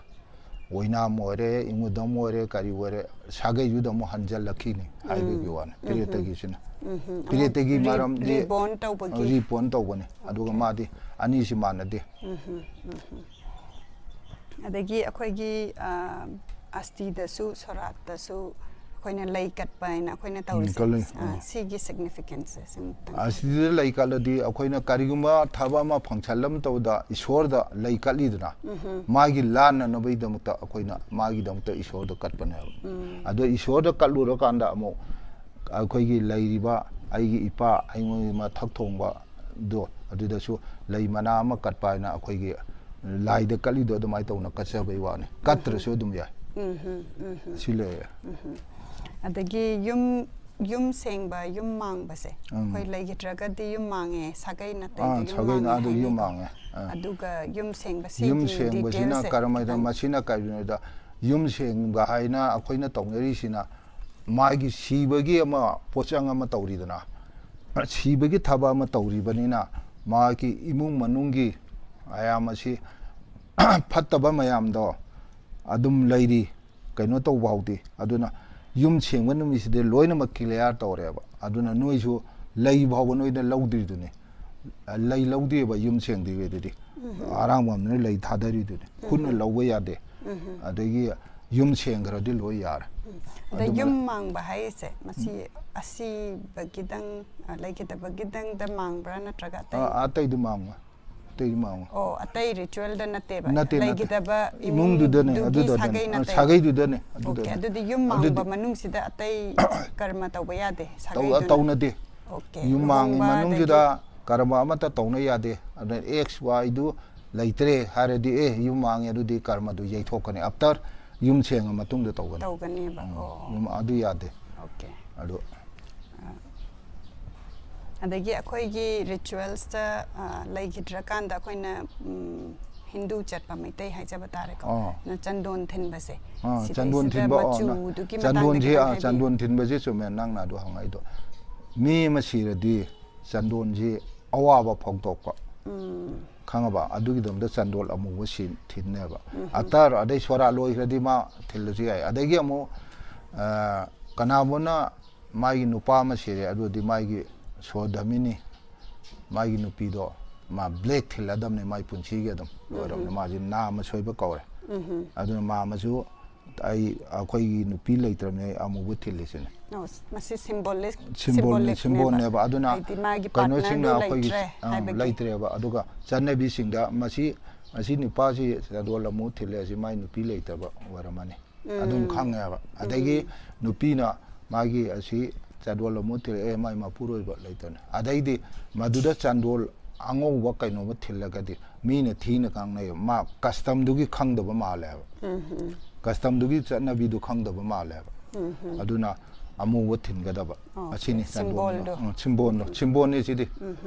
ꯑꯣꯏꯅꯥꯝ ꯑꯣꯏꯔꯦ, ꯏꯉꯨꯗꯝ ꯑꯣꯏꯔꯦ, ꯀꯔꯤ ꯑꯣꯏꯔꯦ, ꯁꯥꯒꯩꯗꯨꯗ ꯑꯃꯨꯛ ꯍꯟꯖꯜꯂꯛꯈꯤꯅꯤ ꯍꯥꯏꯕꯒꯤ ꯋꯥꯅꯤ꯫ ꯄ꯭ꯔꯦꯇꯒꯤꯁꯤꯅ, ꯎꯝ, ꯄ꯭ꯔꯦꯇꯒꯤ ꯔꯤ-, ꯃꯔꯝꯗꯤ ꯔꯤꯕꯣꯟ ꯇꯧꯕꯒꯤ꯫ ꯔꯤꯕꯣꯟ ꯇꯧꯕꯅꯤ꯫ ꯑꯗꯨꯒ ꯃꯥꯗꯤ ꯑꯅꯤꯁꯤ ꯃꯥꯟꯅꯗꯦ꯫ ꯑꯗꯒꯤ ꯑꯩꯈꯣꯏꯒꯤ, ꯑ, ꯑꯁꯇꯤꯗꯁꯨ, ꯁꯣꯔꯥꯠꯇꯁꯨ ꯑꯩꯈꯣꯏꯅ ꯂꯩ ꯀꯠꯄ ꯍꯥꯏꯅ ꯑꯩꯈꯣꯏꯅ ꯇꯧꯔꯤꯁꯦ꯫ ꯀꯠꯂꯤ꯫ ꯑ, ꯁꯤꯒꯤ significance ꯁꯦ ꯁꯨꯝ ꯑꯁꯤꯗ ꯂꯩ ꯀꯠꯂꯗꯤ ꯑꯩꯈꯣꯏꯅ ꯀꯔꯤꯒꯨꯝꯕ ꯊꯕꯛ ꯑꯃ function ꯑꯃ ꯇꯧꯕꯗ ꯏꯁꯣꯔꯗ ꯂꯩ ꯀꯠꯂꯤꯗꯅ, ꯃꯥꯒꯤ ꯂꯥꯟꯅꯅꯕꯒꯤꯗꯃꯛꯇ ꯑꯩꯈꯣꯏꯅ ꯃꯥꯒꯤꯗꯃꯛꯇ ꯏꯁꯣꯔꯗ ꯀꯠꯄꯅꯦꯕ꯫ ꯑꯗꯣ ꯏꯁꯣꯔꯗ ꯀꯠꯂꯨꯔꯀꯥꯟꯗ ꯑꯃꯨꯛ ꯑꯩꯈꯣꯏꯒꯤ ꯂꯩꯔꯤꯕ ꯑꯩꯒꯤ ꯏꯄꯥ, ꯑꯩꯉꯣꯟꯒꯤ ꯃꯊꯛ ꯊꯣꯡꯕꯗꯣ, ꯑꯗꯨꯗꯁꯨ ꯂꯩ ꯃꯅꯥ ꯑꯃ ꯀꯠꯄ ꯍꯥꯏꯅ ꯑꯩꯈꯣꯏꯒꯤ ꯂꯥꯏꯗ ꯀꯠꯂꯤꯗꯣ ꯑꯗꯨꯃꯥꯏꯅ ꯇꯧꯅ ꯀꯠꯆꯕꯩ ꯋꯥꯅꯤ꯫ ꯀꯠꯇ꯭ꯔꯁꯨ ꯑꯗꯨꯝ ꯌꯥꯏ꯫ ꯎꯝ, ꯎꯝ, ꯎꯝ, ꯎꯝ꯫ ꯁꯤ ꯂꯩꯔꯦ꯫ ꯎꯝ, ꯎꯝ꯫ ꯑꯗꯒꯤ ꯌꯨꯝ, ꯌꯨꯝ ꯁꯦꯡꯕ, ꯌꯨꯝ ꯃꯥꯡꯕꯁꯦ, ꯎꯝ꯫ ꯑꯩꯈꯣꯏ ꯂꯩꯈꯤꯗ꯭ꯔꯒꯗꯤ ꯌꯨꯝ ꯃꯥꯡꯉꯦ, ꯁꯥꯒꯩ ꯅꯥꯇꯩꯗ ꯑꯥ, ꯌꯨꯝ ꯁꯥꯒꯩꯅ ꯃꯥꯡꯉꯦ ꯑꯗꯨ ꯌꯨꯝ ꯍꯥꯏꯅꯩꯀꯣ꯫ ꯃꯥꯡꯉꯦ꯫ ꯑꯥ꯫ ꯑꯗꯨꯒ ꯌꯨꯝ ꯁꯦꯡꯕ, ꯁꯤꯒꯤ ꯌꯨꯝ ꯁꯦꯡꯕꯁꯤꯅ details ꯁꯦ ꯀꯔꯝꯍꯥꯏꯅ, ꯈꯤꯇꯪ꯫ ꯃꯁꯤꯅ ꯀꯔꯤꯅꯣꯗ, ꯌꯨꯝ ꯁꯦꯡꯕ ꯍꯥꯏꯅ ꯑꯩꯈꯣꯏꯅ ꯇꯧꯅꯔꯤꯁꯤꯅ ꯃꯥꯒꯤ ꯁꯤꯕꯒꯤ ꯑꯃ ꯄꯣꯠꯆꯪ ꯑꯃ ꯇꯧꯔꯤꯗꯅ, ꯁꯤꯕꯒꯤ ꯊꯕꯛ ꯑꯃ ꯇꯧꯔꯤꯕꯅꯤꯅ, ꯃꯥꯒꯤ ꯏꯃꯨꯡ ꯃꯅꯨꯡꯒꯤ ꯃꯌꯥꯝ ꯑꯁꯤ ꯐꯠꯇꯕ ꯃꯌꯥꯝꯗꯣ ꯑꯗꯨꯝ ꯂꯩꯔꯤ, ꯀꯩꯅꯣ ꯇꯧꯕ ꯍꯧꯗꯦ꯫ ꯑꯗꯨꯅ ꯌꯨꯝ ꯁꯦꯡꯕ ꯅꯨꯃꯤꯠꯁꯤꯗꯤ ꯂꯣꯏꯅꯃꯛ clear ꯇꯧꯔꯦꯕ꯫ ꯑꯗꯨꯅ ꯅꯣꯏꯁꯨ ꯂꯩ ꯐꯥꯎꯕ ꯅꯣꯏꯅ ꯂꯧꯗ꯭ꯔꯤꯗꯨꯅꯤ꯫ ꯂꯩ ꯂꯧꯗꯦꯕ ꯌꯨꯝ ꯁꯦꯡꯗ꯭ꯔꯤꯉꯩꯗꯗꯤ꯫ ꯎꯝ꯫ ꯑꯔꯥꯡꯕꯝꯗꯨꯅ ꯂꯩ ꯊꯥꯗꯔꯤꯗꯨꯅꯤ꯫ ꯎꯝ꯫ ꯈꯨꯠꯅ ꯂꯧꯕ ꯌꯥꯗꯦ꯫ ꯎꯝ꯫ ꯑꯗꯒꯤ ꯌꯨꯝ ꯁꯦꯡꯈ꯭ꯔꯗꯤ ꯂꯣꯏ ꯌꯥꯔꯦ꯫ ꯎꯝ꯫ ꯑꯗ ꯑꯗꯨꯃ ꯌꯨꯝ ꯃꯥꯡꯕ ꯍꯥꯏꯁꯦ, ꯃꯁꯤ ꯑꯁꯤꯕꯒꯤꯗꯪ, ꯑ, ꯂꯩꯈꯤꯗꯕꯒꯤꯗꯪꯗ ꯃꯥꯡꯕ꯭ꯔꯥ, ꯅꯠꯇ꯭ꯔꯒ ꯑꯇꯩ? ꯑ, ꯑꯇꯩꯗꯤ ꯃꯥꯡꯉꯣꯏ꯫ ꯑꯇꯩꯗꯤ ꯃꯥꯡꯉꯣꯏ꯫ ꯑꯣ, ꯑꯇꯩ ritual ꯗ ꯅꯠꯇꯦꯕ? ꯅꯠꯇꯦ, ꯅꯠꯇꯦ꯫ ꯂꯩꯈꯤꯗꯕ ꯏꯃꯨꯡꯗꯨꯗꯅꯦ, ꯏꯃꯨꯡꯗꯨꯒꯤ ꯑꯗꯨꯗꯅꯦ꯫ ꯁꯥꯒꯩ ꯑ, ꯅꯠꯇꯦꯕ? ꯁꯥꯒꯩꯗꯨꯗꯅꯦ, OK, ꯑꯗꯨꯗꯅꯦ꯫ ꯑꯗꯨꯗꯤ ꯌꯨꯝ ꯑꯗꯨꯗꯤ ꯃꯥꯡꯕ ꯃꯅꯨꯡꯁꯤꯗ ꯑꯇꯩ ꯀꯔꯃ ꯇꯧꯕ ꯌꯥꯗꯦ, ꯇꯧ-, ꯁꯥꯒꯩꯗꯨꯅ? ꯇꯧꯅꯗꯦ꯫ OK, ꯌꯨꯝ ꯃꯥꯡꯉꯤ ꯂꯨꯍꯣꯡꯕ ꯃꯅꯨꯡꯁꯤꯗ ꯑꯗꯒꯤ ꯀꯔꯃ ꯑꯃꯠꯇ ꯇꯧꯅ ꯌꯥꯗꯦ꯫ ꯑꯗꯨꯅ X Y ꯗꯨ ꯂꯩꯇ꯭ꯔꯦ ꯍꯥꯏꯔꯗꯤ, ꯑꯦ, ꯌꯨꯝ ꯃꯥꯡꯉꯦ, ꯑꯗꯨꯗꯤ ꯀꯔꯃꯗꯨ ꯌꯩꯊꯣꯛꯀꯅꯤ, after ꯌꯨꯝ ꯁꯦꯡꯉ ꯃꯇꯨꯡꯗ ꯇꯧꯒꯅꯤ꯫ ꯇꯧꯒꯅꯦꯕ꯫ ꯎꯝ, ꯑꯣ꯫ ꯌꯨꯝ ꯑꯗꯨ ꯌꯥꯗꯦ꯫ Okay꯫ ꯑꯗꯨ ꯑꯗꯒꯤ ꯑꯩꯈꯣꯏꯒꯤ ritualsꯇ, ꯑ, ꯂꯩꯈꯤꯗ꯭ꯔꯀꯥꯟꯗ ꯑꯩꯈꯣꯏꯅ, ꯎꯝ, ꯍꯤꯟꯗꯨ ꯆꯠꯄ ꯃꯩꯇꯩ ꯍꯥꯏꯖꯕ ꯇꯥꯔꯦꯀꯣ꯫ ꯑꯥ꯫ ꯅ ꯆꯟꯗꯣꯟ ꯊꯤꯟꯕꯁꯦ꯫ ꯑꯥ, ꯁꯤꯗꯩꯁꯤꯗ ꯆꯟꯗꯣꯟ ꯊꯤꯟꯕ, ꯑꯣ, ꯅ-, ꯃꯆꯨꯗꯨꯒꯤ ꯃꯇꯥꯡꯗ ꯆꯟꯗꯣꯟꯁꯦ, ꯈꯤꯇꯪ ꯑꯥ, ꯍꯥꯏꯕꯤꯌꯨ꯫ ꯆꯟꯗꯣꯟ ꯊꯤꯟꯕꯁꯦ ꯆꯨꯝꯃꯦ ꯅꯪꯅ ꯑꯗꯨ ꯍꯪꯉꯛꯏꯗꯣ꯫ ꯃꯤ ꯑꯃ ꯁꯤꯔꯗꯤ ꯆꯟꯗꯣꯟꯁꯤ ꯑꯋꯥꯕ ꯐꯣꯡꯗꯣꯛꯄ꯫ ꯎꯝ꯫ ꯈꯪꯉꯕ? ꯑꯗꯨꯒꯤꯗꯃꯛꯇ ꯆꯟꯗꯣꯟ ꯑꯃꯨꯕ ꯁꯤ-, ꯊꯤꯟꯅꯦꯕ꯫ After, ꯑꯗꯩ ꯁꯣꯔꯥꯠ ꯂꯣꯏꯈ꯭ꯔꯗꯤ ꯃꯥ ꯊꯤꯜꯂꯁꯨ ꯌꯥꯏ꯫ ꯑꯗꯒꯤ ꯑꯃꯨꯛ, ꯑ, ꯀꯅꯥꯒꯨꯝꯕꯅ ꯃꯥꯒꯤ ꯅꯨꯄꯥ ꯑꯃ ꯁꯤꯔꯦ, ꯑꯗꯨꯗꯤ ꯃꯥꯒꯤ ꯁꯣꯗꯃꯤꯅꯤ, ꯃꯥꯒꯤ ꯅꯨꯄꯤꯗꯣ ꯃꯥ black ꯊꯤꯜꯂꯗꯕꯅꯤ, ꯃꯥꯒꯤ ꯄꯨꯟꯁꯤꯒꯤ ꯑꯗꯨꯝ ꯂꯣꯏꯔꯕꯅꯤ꯫ ꯃꯥꯁꯤ ꯅꯥꯃ ꯁꯣꯏꯕ ꯀꯧꯔꯦ꯫ ꯑꯗꯨꯅ ꯃꯥ ꯑꯃꯁꯨ ꯑꯩ, ꯑꯩꯈꯣꯏꯒꯤ ꯅꯨꯄꯤ ꯂꯩꯇ꯭ꯔꯕꯅꯤ, ꯑꯩ ꯑꯃꯨꯕ ꯊꯤꯜꯂꯤꯁꯤꯅꯦ꯫ ꯑꯣ, ꯃꯁꯤ symbolic-, Symbolꯅꯤ, symbolicꯅꯦꯕ꯫ symbolꯅꯦꯕ꯫ ꯑꯗꯨꯅ ꯍꯥꯏꯗꯤ ꯃꯥꯒꯤ ꯀꯩꯅꯣꯁꯤꯡꯅ partnerꯗꯨ ꯑꯩꯈꯣꯏꯒꯤ, ꯂꯩꯇ꯭ꯔꯦ ꯑꯪ, ꯍꯥꯏꯕꯒꯤ꯫ ꯂꯩꯇ꯭ꯔꯦꯕ꯫ ꯑꯗꯨꯒ ꯆꯠꯅꯕꯤꯁꯤꯡꯗ ꯃꯁꯤ, ꯑꯁꯤ ꯅꯨꯄꯥꯁꯤ ꯆꯟꯗꯣꯟ ꯑꯃꯨꯕ ꯊꯤꯜꯂꯦ, ꯑꯁꯤ ꯃꯥꯏ ꯅꯨꯄꯤ ꯂꯩꯇꯕ ꯑꯣꯏꯔꯝꯃꯅꯤ꯫ ꯑꯗꯨꯝ ꯈꯪꯉꯦꯕ꯫ ꯑꯗꯒꯤ ꯅꯨꯄꯤꯅ ꯃꯥꯒꯤ ꯑꯁꯤ ꯆꯟꯗꯣꯟ ꯑꯃꯨꯕ ꯊꯤꯜꯂꯛꯑꯦ, ꯃꯥꯏ ꯃꯄꯨꯔꯣꯏꯕ ꯂꯩꯇꯅ꯫ ꯑꯗꯩꯗꯤ ꯃꯗꯨꯗ ꯆꯟꯗꯣꯟ ꯑꯉꯧꯕ ꯀꯩꯅꯣꯝꯃ ꯊꯤꯜꯂꯒꯗꯤ ꯃꯤꯅ ꯊꯤꯅ ꯉꯥꯡꯅꯩꯕ꯫ ꯃꯥ customꯗꯨꯒꯤ ꯈꯪꯗꯕ ꯃꯥꯜꯂꯦꯕ꯫ Customꯗꯨꯒꯤ ꯆꯠꯅꯕꯤꯗꯨ ꯈꯪꯗꯕ ꯃꯥꯜꯂꯦꯕ꯫ ꯑꯗꯨꯅ ꯑꯃꯨꯕ ꯊꯤꯟꯒꯗꯕ꯫ ꯑꯣ, ꯑꯁꯤꯅꯤ ꯆꯟꯗꯣꯟ꯫ symbolꯗꯣ꯫ ꯎꯝ, symbolꯅꯤ, symbolꯅꯤ ꯁꯤꯗꯤ꯫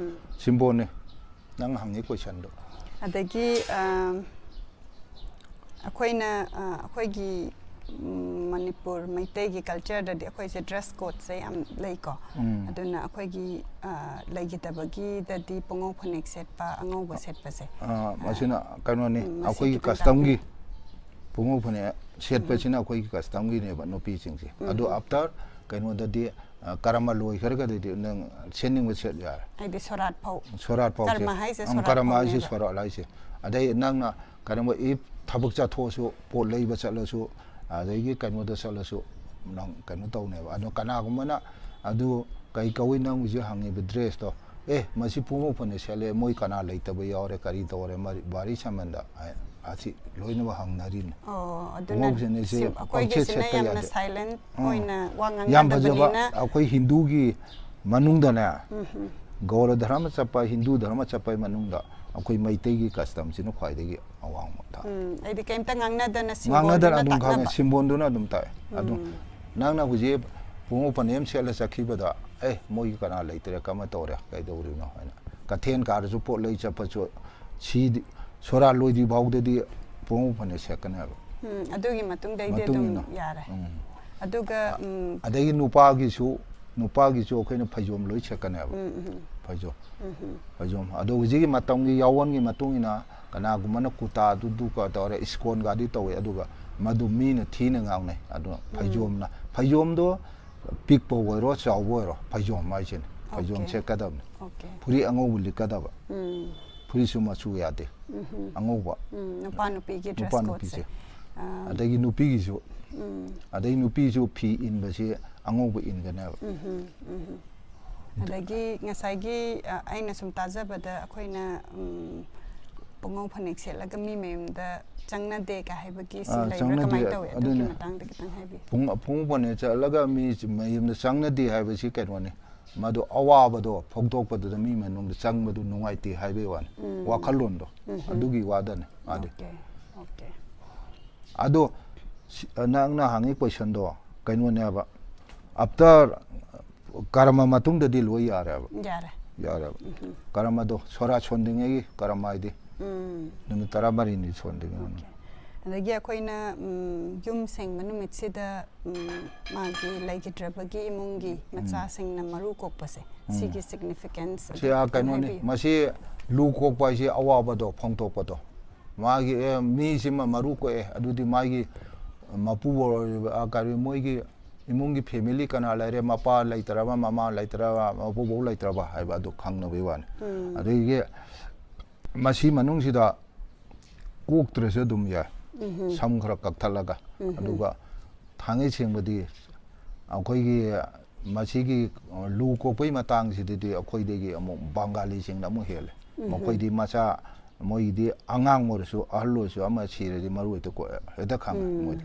Symbolꯅꯤ꯫ ꯅꯪ ꯍꯪꯉꯤ questionꯗꯣ꯫ ꯑꯗꯒꯤ, ꯑꯝ, ꯑꯩꯈꯣꯏꯅ, ꯑ, ꯑꯩꯈꯣꯏꯒꯤ, ꯎꯝ, ꯃꯅꯤꯄꯨꯔ ꯃꯩꯇꯩꯒꯤ cultureꯗꯗꯤ ꯑꯩꯈꯣꯏꯁꯦ dress codeꯁꯦ ꯌꯥꯝ ꯂꯩꯀꯣ꯫ ꯑꯗꯨꯅ ꯑꯩꯈꯣꯏꯒꯤ, ꯑ, ꯂꯩꯈꯤꯗꯕꯒꯤꯗꯗꯤ ꯄꯨꯡꯉꯧ ꯐꯅꯦꯛ ꯁꯦꯠꯄ, ꯑꯉꯧꯕ ꯁꯦꯠꯄꯁꯦ꯫ ꯑ, ꯃꯁꯤꯅ ꯀꯩꯅꯣꯅꯤ, ꯎꯝ, ꯃꯁꯤ ꯑꯩꯈꯣꯏꯒꯤ ꯈꯤꯇꯪ customꯒꯤ ꯄꯨꯡꯉꯧ ꯐꯅꯦꯛ ꯁꯦꯠꯄꯁꯤꯅ ꯑꯩꯈꯣꯏꯒꯤ customꯒꯤꯅꯦꯕ ꯅꯨꯄꯤꯁꯤꯡꯁꯦ꯫ ꯑꯗꯣ after ꯀꯩꯅꯣꯗꯗꯤ, ꯑ, ꯀꯔꯃ ꯂꯣꯏꯈ꯭ꯔꯒꯗꯤ ꯅꯪ ꯁꯦꯠꯅꯤꯡꯕ ꯁꯦꯠ ꯌꯥꯔꯦ꯫ ꯍꯥꯏꯗꯤ ꯁꯣꯔꯥꯠ ꯐꯥꯎ꯫ ꯁꯣꯔꯥꯠ ꯐꯥꯎꯁꯦ꯫ ꯀꯔꯃ ꯍꯥꯏꯁꯦ ꯑꯪ, ꯁꯣꯔꯥꯠ ꯀꯔꯃ ꯍꯥꯏꯁꯦ ꯐꯥꯎꯅꯦꯕ꯫ ꯁꯣꯔꯥꯠ ꯍꯥꯏꯁꯦ꯫ ꯑꯗꯩ ꯅꯪꯅ ꯀꯩꯅꯣꯝꯃ if ꯊꯕꯛ ꯆꯠꯊꯣꯛꯑꯁꯨ, ꯄꯣꯠ ꯂꯩꯕ ꯆꯠꯂꯁꯨ, ꯑꯗꯒꯤ ꯀꯩꯅꯣꯗ ꯆꯠꯂꯁꯨ ꯅꯪ ꯀꯩꯅꯣ ꯇꯧꯅꯦꯕ꯫ ꯑꯗꯣ ꯀꯅꯥꯒꯨꯝꯕꯅ ꯑꯗꯨ ꯀꯩ ꯀꯧꯏ ꯅꯪ ꯍꯧꯖꯤꯛ ꯍꯪꯉꯤꯕ dressꯇꯣ? ꯑꯦ, ꯃꯁꯤ ꯄꯨꯡꯉꯧ ꯐꯅꯦꯛ ꯁꯦꯠꯂꯦ, ꯃꯣꯏ ꯀꯅꯥ ꯂꯩꯇꯕ ꯌꯥꯎꯔꯦ, ꯀꯔꯤ ꯇꯧꯔꯦ, ꯃꯔꯤ-, ꯚꯥꯔꯤ ꯁꯝꯕꯟꯗ ꯍꯥꯏ-, ꯑꯁꯤ ꯂꯣꯏꯅꯃꯛ ꯍꯪꯅꯔꯤꯅꯤ꯫ ꯑꯣ, ꯑꯗꯨꯅ ꯄꯨꯡꯉꯧ ꯐꯅꯦꯛꯁꯦ ꯁꯤ-, ꯑꯩꯈꯣꯏꯒꯤꯁꯤꯅ ꯄꯪꯁꯦꯠ ꯁꯦꯠꯄ ꯌꯥꯝꯅ ꯌꯥꯗꯦ꯫ Silent ꯎꯝ꯫ ꯑꯣꯏꯅ ꯋꯥ ꯌꯥꯝ ꯐꯖꯕ, ꯉꯥꯡꯅꯗꯕꯅꯤꯅ꯫ ꯑꯩꯈꯣꯏ ꯍꯤꯟꯗꯨꯒꯤ ꯃꯅꯨꯡꯗꯅꯦ, ꯒꯧꯔ ꯙꯔꯃ ꯆꯠꯄ, ꯍꯤꯟꯗꯨ ꯙꯔꯃ ꯆꯠꯄꯒꯤ ꯃꯅꯨꯡꯗ ꯑꯩꯈꯣꯏ ꯃꯩꯇꯩꯒꯤ customꯁꯤꯅ ꯈ꯭ꯋꯥꯏꯗꯒꯤ ꯑꯋꯥꯡꯕ ꯊꯥꯛ꯫ ꯎꯝ, ꯑꯩꯗꯤ ꯀꯩꯝꯇ ꯉꯥꯡꯅꯗꯅ ꯉꯥꯡꯅꯗꯅ ꯁꯤꯝꯕꯣꯜꯗꯨꯅ ꯑꯗꯨꯝ ꯈꯪꯉꯦ꯫ ꯇꯥꯛꯅꯕ꯫ ꯁꯤꯝꯕꯣꯜꯗꯨꯅ ꯑꯗꯨꯝ ꯇꯥꯛꯑꯦ꯫ ꯑꯗꯨ ꯎꯝ꯫ ꯅꯪꯅ ꯍꯧꯖꯤꯛ ꯄꯨꯡꯉꯧ ꯐꯅꯦꯛ ꯑꯃ ꯁꯦꯠꯂ ꯆꯠꯈꯤꯕꯗ, "ꯑꯦ, ꯃꯣꯏꯒꯤ ꯀꯅꯥ ꯂꯩꯇ꯭ꯔꯦ, ꯀꯃꯥꯏꯅ ꯇꯧꯔꯦ, ꯀꯩꯗꯧꯔꯤꯕꯅꯣ?" ꯍꯥꯏꯅ ꯀꯩꯊꯦꯜ ꯀꯥꯔꯁꯨ ꯄꯣꯠ ꯂꯩ ꯆꯠꯄꯁꯨ ꯁꯤꯗꯤ ꯁꯣꯔꯥ ꯂꯣꯏꯗ꯭ꯔꯤ ꯐꯥꯎꯗꯗꯤ ꯄꯨꯡꯉꯧ ꯐꯅꯦꯛ ꯁꯦꯠꯀꯅꯦꯕ꯫ ꯎꯝ, ꯑꯗꯨꯒꯤ ꯃꯇꯨꯡꯗꯩꯗꯤ ꯃꯇꯨꯡ ꯑꯗꯨꯝ ꯏꯟꯅ꯫ ꯌꯥꯔꯦ꯫ ꯎꯝ꯫ ꯑꯗꯨꯒ ꯎꯝ, ꯑꯗꯒꯤ ꯅꯨꯄꯥꯒꯤꯁꯨ, ꯅꯨꯄꯥꯒꯤꯁꯨ ꯑꯩꯈꯣꯏꯅ ꯐꯩꯖꯣꯝ ꯂꯣꯏ ꯁꯦꯠꯀꯅꯦꯕ꯫ ꯎꯝ, ꯎꯝ, ꯐꯩꯖꯣꯝ꯫ ꯎꯝ, ꯐꯩꯖꯣꯝ꯫ ꯑꯗꯣ ꯍꯧꯖꯤꯛꯀꯤ ꯃꯇꯝꯒꯤ ꯌꯥꯑꯣꯟꯒꯤ ꯃꯇꯨꯡ ꯏꯟꯅ ꯀꯅꯥꯒꯨꯝꯕꯅ ꯀꯨꯇꯥꯗꯨ ꯗꯨꯀ ꯇꯧꯔꯦ, ꯏꯁꯀꯣꯟꯒꯗꯤ ꯇꯧꯋꯦ, ꯑꯗꯨꯒ ꯃꯗꯨ ꯃꯤꯅ ꯊꯤꯅ ꯉꯥꯡꯅꯩ꯫ ꯑꯗꯨꯅ ꯐꯩꯖꯣꯝꯅ, ꯐꯩꯖꯣꯝꯗꯣ ꯄꯤꯛꯄ ꯑꯣꯏꯔꯣ, ꯆꯥꯎꯕ ꯑꯣꯏꯔꯣ, ꯐꯩꯖꯣꯝ ꯍꯥꯏꯁꯤꯅꯤ꯫ ꯐꯩꯖꯣꯝ Okay. ꯁꯦꯠꯀꯗꯕꯅꯤ꯫ Okay. ꯐꯨꯔꯤꯠ ꯑꯉꯧꯕ ꯂꯤꯠꯀꯗꯕ꯫ ꯎꯝ, ꯐꯨꯔꯤꯠꯁꯨ ꯃꯆꯨ ꯌꯥꯗꯦ꯫ ꯎꯝ, ꯑꯉꯧꯕ꯫ ꯎꯝ, ꯅꯨꯄꯥ ꯅꯨꯄꯤꯒꯤ dress ꯅꯨꯄꯥ codeꯁꯦ꯫ ꯅꯨꯄꯤꯁꯦ꯫ ꯑꯥ, ꯑꯗꯒꯤ ꯅꯨꯄꯤꯒꯤꯁꯨ, ꯎꯝ, ꯑꯗꯒꯤ ꯅꯨꯄꯤꯁꯨ ꯐꯤ ꯏꯟꯕꯁꯦ ꯑꯉꯧꯕ ꯏꯟꯒꯅꯦꯕ꯫ ꯎꯝ, ꯎꯝ꯫ ꯑꯗꯒꯤ ꯉꯁꯥꯏꯒꯤ ꯑ, ꯑꯩꯅ ꯁꯨꯝ ꯇꯥꯖꯕꯗ ꯑꯩꯈꯣꯏꯅ ꯎꯝ, ꯄꯨꯡꯉꯧ ꯐꯅꯦꯛ ꯁꯦꯠꯂꯒ ꯃꯤ ꯃꯌꯨꯝꯗ ꯆꯪꯅꯗꯦ ꯀꯥꯏ ꯍꯥꯏꯕꯒꯤ ꯁꯤ ꯑꯥ, ꯂꯩꯕ꯭ꯔꯥ? ꯆꯪꯅꯗꯦ꯫ ꯀꯃꯥꯏꯅ ꯇꯧꯋꯤ? ꯑꯗꯨꯒꯤ ꯑꯗꯨꯅꯦ꯫ ꯃꯇꯥꯡꯗ ꯈꯤꯇꯪ ꯍꯥꯏꯕꯤꯌꯨ꯫ ꯄꯨꯡ-, ꯄꯨꯡꯉꯧ ꯐꯅꯦꯛ ꯆꯠꯂꯒ ꯃꯤ ꯃꯌꯨꯝꯗ ꯆꯪꯅꯗꯦ ꯍꯥꯏꯕꯁꯤ ꯀꯩꯅꯣꯅꯤ꯫ ꯃꯗꯨ ꯑꯋꯥꯕꯗꯣ ꯐꯣꯡꯗꯣꯛꯄꯗꯨꯗ ꯃꯤ ꯃꯅꯨꯡꯗ ꯆꯪꯕꯗꯨ ꯅꯨꯡꯉꯥꯏꯇꯦ ꯍꯥꯏꯕꯒꯤ ꯋꯥꯅꯤ꯫ ꯎꯝ꯫ ꯋꯥꯈꯜꯂꯣꯟꯗꯣ ꯎꯝ꯫ ꯑꯗꯨꯒꯤ ꯋꯥꯗꯅꯤ ꯃꯥꯗꯤ꯫ Okay, okay. ꯑꯗꯣ ꯁꯤ-, ꯅꯪꯅ ꯍꯪꯉꯤ questionꯗꯣ ꯀꯩꯅꯣꯅꯦꯕ, after ꯀꯔꯃ ꯃꯇꯨꯡꯗꯗꯤ ꯂꯣꯏ ꯌꯥꯔꯦꯕ꯫ ꯌꯥꯔꯦ꯫ ꯌꯥꯔꯦꯕ꯫ ꯀꯔꯃꯗꯣ ꯁꯣꯔꯥ ꯁꯣꯟꯗ꯭ꯔꯤꯉꯩꯒꯤ ꯀꯔꯃ ꯍꯥꯏꯗꯤ ꯎꯝ꯫ ꯅꯨꯃꯤꯠ ꯇꯔꯥꯃꯔꯤꯅꯤ ꯁꯣꯟꯗ꯭ꯔꯤꯉꯩ ꯃꯅꯨꯡꯗ꯫ ꯑꯗꯒꯤ ꯑꯩꯈꯣꯏꯅ ꯎꯝ, ꯌꯨꯝ ꯁꯦꯡꯕ ꯅꯨꯃꯤꯠꯁꯤꯗ ꯎꯝ, ꯃꯥꯒꯤ ꯂꯩꯈꯤꯗ꯭ꯔꯕꯒꯤ ꯏꯃꯨꯡꯒꯤ ꯃꯆꯥꯁꯤꯡꯅ ꯃꯔꯨ ꯀꯣꯛꯄꯁꯦ, ꯁꯤꯒꯤ significance ꯁꯤ ꯑꯥ, ꯀꯩꯅꯣꯅꯤ, ꯃꯁꯤ ꯂꯨ ꯀꯣꯛꯄ ꯍꯥꯏꯁꯤ ꯑꯋꯥꯕꯗꯣ ꯐꯣꯡꯗꯣꯛꯄꯗꯣ꯫ ꯃꯥꯒꯤ, ꯑꯦ, ꯃꯤꯁꯤꯃ ꯃꯔꯨ ꯀꯣꯛꯑꯦ, ꯑꯗꯨꯗꯤ ꯃꯥꯒꯤ ꯃꯄꯨ ꯑꯣꯏꯔꯤꯕ, ꯑꯥ, ꯀꯔꯤ, ꯃꯣꯏꯒꯤ ꯏꯃꯨꯡꯒꯤ family ꯀꯅꯥ ꯂꯩꯔꯦ, ꯃꯄꯥ ꯂꯩꯇ꯭ꯔꯕ, ꯃꯃꯥ ꯂꯩꯇ꯭ꯔꯕ, ꯃꯄꯨꯕꯣꯛ ꯂꯩꯇ꯭ꯔꯕ ꯍꯥꯏꯕ ꯑꯗꯨ ꯈꯪꯅꯕꯒꯤ ꯋꯥꯅꯤ꯫ ꯑꯗꯒꯤ ꯃꯁꯤ ꯃꯅꯨꯡꯁꯤꯗ ꯀꯣꯛꯇ꯭ꯔꯁꯨ ꯑꯗꯨꯝ ꯌꯥꯏ, ꯁꯝ ꯈꯔ ꯀꯛꯊꯠꯂꯒ꯫ ꯑꯗꯨꯒ ꯊꯥꯡꯒꯩ ꯁꯦꯡꯕꯗꯤ ꯑꯩꯈꯣꯏꯒꯤ ꯃꯁꯤꯒꯤ ꯂꯨ ꯀꯣꯛꯄꯩ ꯃꯇꯥꯡꯁꯤꯗꯗꯤ ꯑꯩꯈꯣꯏꯗꯒꯤ ꯑꯃꯨꯛ ꯕꯪꯒꯥꯂꯤꯁꯤꯡꯅ ꯑꯃꯨꯛ ꯍꯦꯜꯂꯦ꯫ ꯃꯈꯣꯏꯗꯤ ꯃꯆꯥ, ꯃꯣꯏꯒꯤꯗꯤ ꯑꯉꯥꯡ ꯑꯣꯏꯔꯁꯨ ꯑꯍꯜ ꯑꯣꯏꯔꯁꯨ ꯑꯃ ꯁꯤꯔꯗꯤ ꯃꯔꯨ ꯍꯦꯛꯇ ꯀꯣꯛꯑꯦ, ꯍꯦꯛꯇ ꯈꯪꯉꯦ ꯃꯣꯏꯗꯤ꯫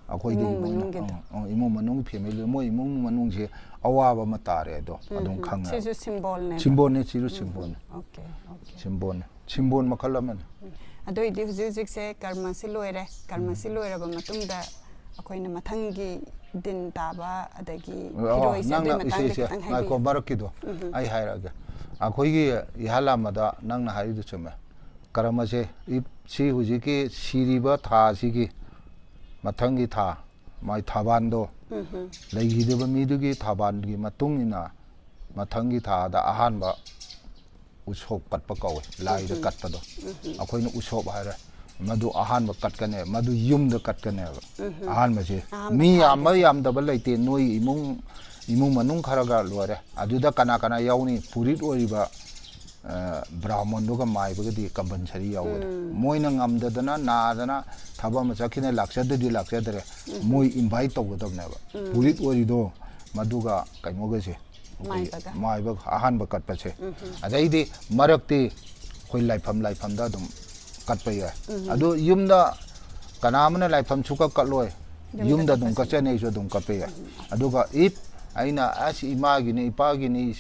ꯑꯩꯈꯣꯏꯗꯒꯤ ꯏꯃꯨꯡ ꯃꯣꯏꯅ ꯃꯅꯨꯡꯒꯤꯗꯣ꯫ ꯑꯪ, ꯑꯪ, ꯏꯃꯨꯡ ꯃꯅꯨꯡꯒꯤ ꯐꯦꯃꯤꯂꯤ, ꯃꯣꯏ ꯏꯃꯨꯡ ꯃꯅꯨꯡꯁꯦ ꯑꯋꯥꯕ ꯑꯃ ꯇꯥꯔꯦ ꯑꯗꯣ ꯑꯗꯨꯝ ꯎꯝ, ꯈꯪꯉꯦ꯫ ꯁꯤꯁꯨ ꯁꯤꯝꯕꯣꯜꯅꯦ꯫ ꯁꯤꯝꯕꯣꯜꯅꯦ, ꯁꯤꯁꯨ ꯁꯤꯝꯕꯣꯜꯅꯦ꯫ Okay, okay. ꯁꯤꯝꯕꯣꯜꯅꯦ꯫ ꯁꯤꯝꯕꯣꯜ ꯃꯈꯜ ꯑꯃꯅꯤ꯫ ꯑꯗꯨ ꯑꯣꯏꯗꯤ ꯍꯧꯖꯤꯛ ꯍꯧꯖꯤꯛꯁꯦ ꯀꯔꯃꯁꯤ ꯂꯣꯏꯔꯦ꯫ ꯀꯔꯃꯁꯤ ꯂꯣꯏꯔꯕ ꯃꯇꯨꯡꯗ ꯑꯩꯈꯣꯏꯅ ꯃꯊꯪꯒꯤ ꯗꯤꯟ ꯇꯥꯕ ꯑꯗꯒꯤ ꯑꯣ, ꯐꯤꯔꯣꯏꯁꯦ ꯑꯗꯨꯒꯤ ꯅꯪꯅ ꯃꯇꯥꯡꯗ ꯏꯆꯦꯁꯦ, ꯈꯤꯇꯪ ꯍꯥꯏꯕꯤꯌꯨ꯫ ꯉꯥꯏꯈꯣ, ꯃꯔꯛꯀꯤꯗꯣ ꯎꯝ꯫ ꯑꯩ ꯍꯥꯏꯔꯛꯑꯒꯦ꯫ ꯑꯩꯈꯣꯏꯒꯤ ꯏꯍꯥꯟ ꯑꯃꯗ ꯅꯪꯅ ꯍꯥꯏꯔꯤꯗꯨ ꯆꯨꯝꯃꯦ꯫ ꯀꯔꯃꯁꯦ ꯏꯞ-, ꯁꯤ ꯍꯧꯖꯤꯛꯀꯤ ꯁꯤꯔꯤꯕ ꯊꯥꯁꯤꯒꯤ ꯃꯊꯪꯒꯤ ꯊꯥ, ꯃꯥꯏ ꯊꯥꯕꯥꯟꯗꯣ ꯎꯝ꯫ ꯂꯩꯈꯤꯗꯕ ꯃꯤꯗꯨꯒꯤ ꯊꯥꯕꯥꯟꯒꯤ ꯃꯇꯨꯡ ꯏꯟꯅ ꯃꯊꯪꯒꯤ ꯊꯥꯗ ꯑꯍꯥꯟꯕ ꯎꯁꯣꯞ ꯀꯠꯄ ꯀꯧꯋꯦ, ꯂꯥꯏꯗ ꯀꯠꯄꯗꯣ꯫ ꯑꯩꯈꯣꯏꯅ ꯎꯁꯣꯞ ꯍꯥꯏꯔꯦ꯫ ꯃꯗꯨ ꯑꯍꯥꯟꯕ ꯀꯠꯀꯅꯦꯕ, ꯃꯗꯨ ꯌꯨꯝꯗ ꯀꯠꯀꯅꯦꯕ꯫ ꯑꯍꯥꯟꯕꯁꯦ ꯑꯍꯥꯟꯕ ꯃꯤ ꯌꯥꯝꯕ ꯊꯥꯒꯤꯁꯦ꯫ ꯌꯥꯝꯗꯕ ꯂꯩꯇꯦ, ꯅꯣꯏ ꯏꯃꯨꯡ, ꯏꯃꯨꯡ ꯃꯅꯨꯡ ꯈꯔꯒ ꯂꯣꯏꯔꯦ꯫ ꯑꯗꯨꯗ ꯀꯅꯥ ꯀꯅꯥ ꯌꯥꯎꯅꯤ? ꯄꯨꯔꯤꯠ ꯑꯣꯏꯔꯤꯕ, ꯑ, ꯕ꯭ꯔꯥꯍꯃꯟꯗꯨꯒ ꯃꯥꯏꯕꯒꯗꯤ ꯀꯝꯄꯜꯁꯔꯤ ꯌꯥꯎꯒꯅꯤ꯫ ꯃꯣꯏꯅ ꯉꯝꯗꯗꯅ, ꯅꯥꯗꯅ, ꯊꯕꯛ ꯑꯃ ꯆꯠꯈꯤꯅ ꯂꯥꯛꯆꯗ꯭ꯔꯗꯤ ꯂꯥꯛꯆꯗ꯭ꯔꯦ, ꯃꯣꯏ ꯏꯟꯚꯥꯏꯠ ꯇꯧꯒꯗꯕꯅꯦꯕ꯫ ꯄꯨꯔꯤꯠ ꯑꯣꯏꯔꯤꯗꯣ ꯃꯗꯨꯒ ꯀꯩꯅꯣꯒꯁꯦ, ꯑꯩꯈꯣꯏꯒꯤ ꯃꯥꯏꯕꯒ꯫ ꯃꯥꯏꯕ ꯑꯍꯥꯟꯕ ꯀꯠꯄꯁꯦ꯫ ꯑꯗꯩꯗꯤ ꯃꯔꯛꯇꯤ ꯑꯩꯈꯣꯏ ꯂꯥꯏꯐꯝ ꯂꯥꯏꯐꯝꯗ ꯑꯗꯨꯝ ꯀꯠꯄ ꯌꯥꯏ꯫ ꯑꯗꯣ ꯌꯨꯝꯗ ꯀꯅꯥ ꯑꯃꯅ ꯂꯥꯏꯐꯝ ꯁꯨꯀꯠ ꯀꯠꯂꯣꯏ꯫ ꯌꯨꯝꯗ ꯌꯨꯝꯗ ꯑꯗꯨꯝ ꯀꯠꯄꯁꯦ꯫ ꯀꯠꯆꯅꯤ, ꯑꯩꯁꯨ ꯑꯗꯨꯝ ꯀꯠꯄ ꯌꯥꯏ꯫ ꯑꯗꯨꯒ ꯏꯐ ꯑꯩꯅ ꯑꯁ ꯏꯃꯥꯒꯤꯅꯤ, ꯏꯄꯥꯒꯤꯅꯤ,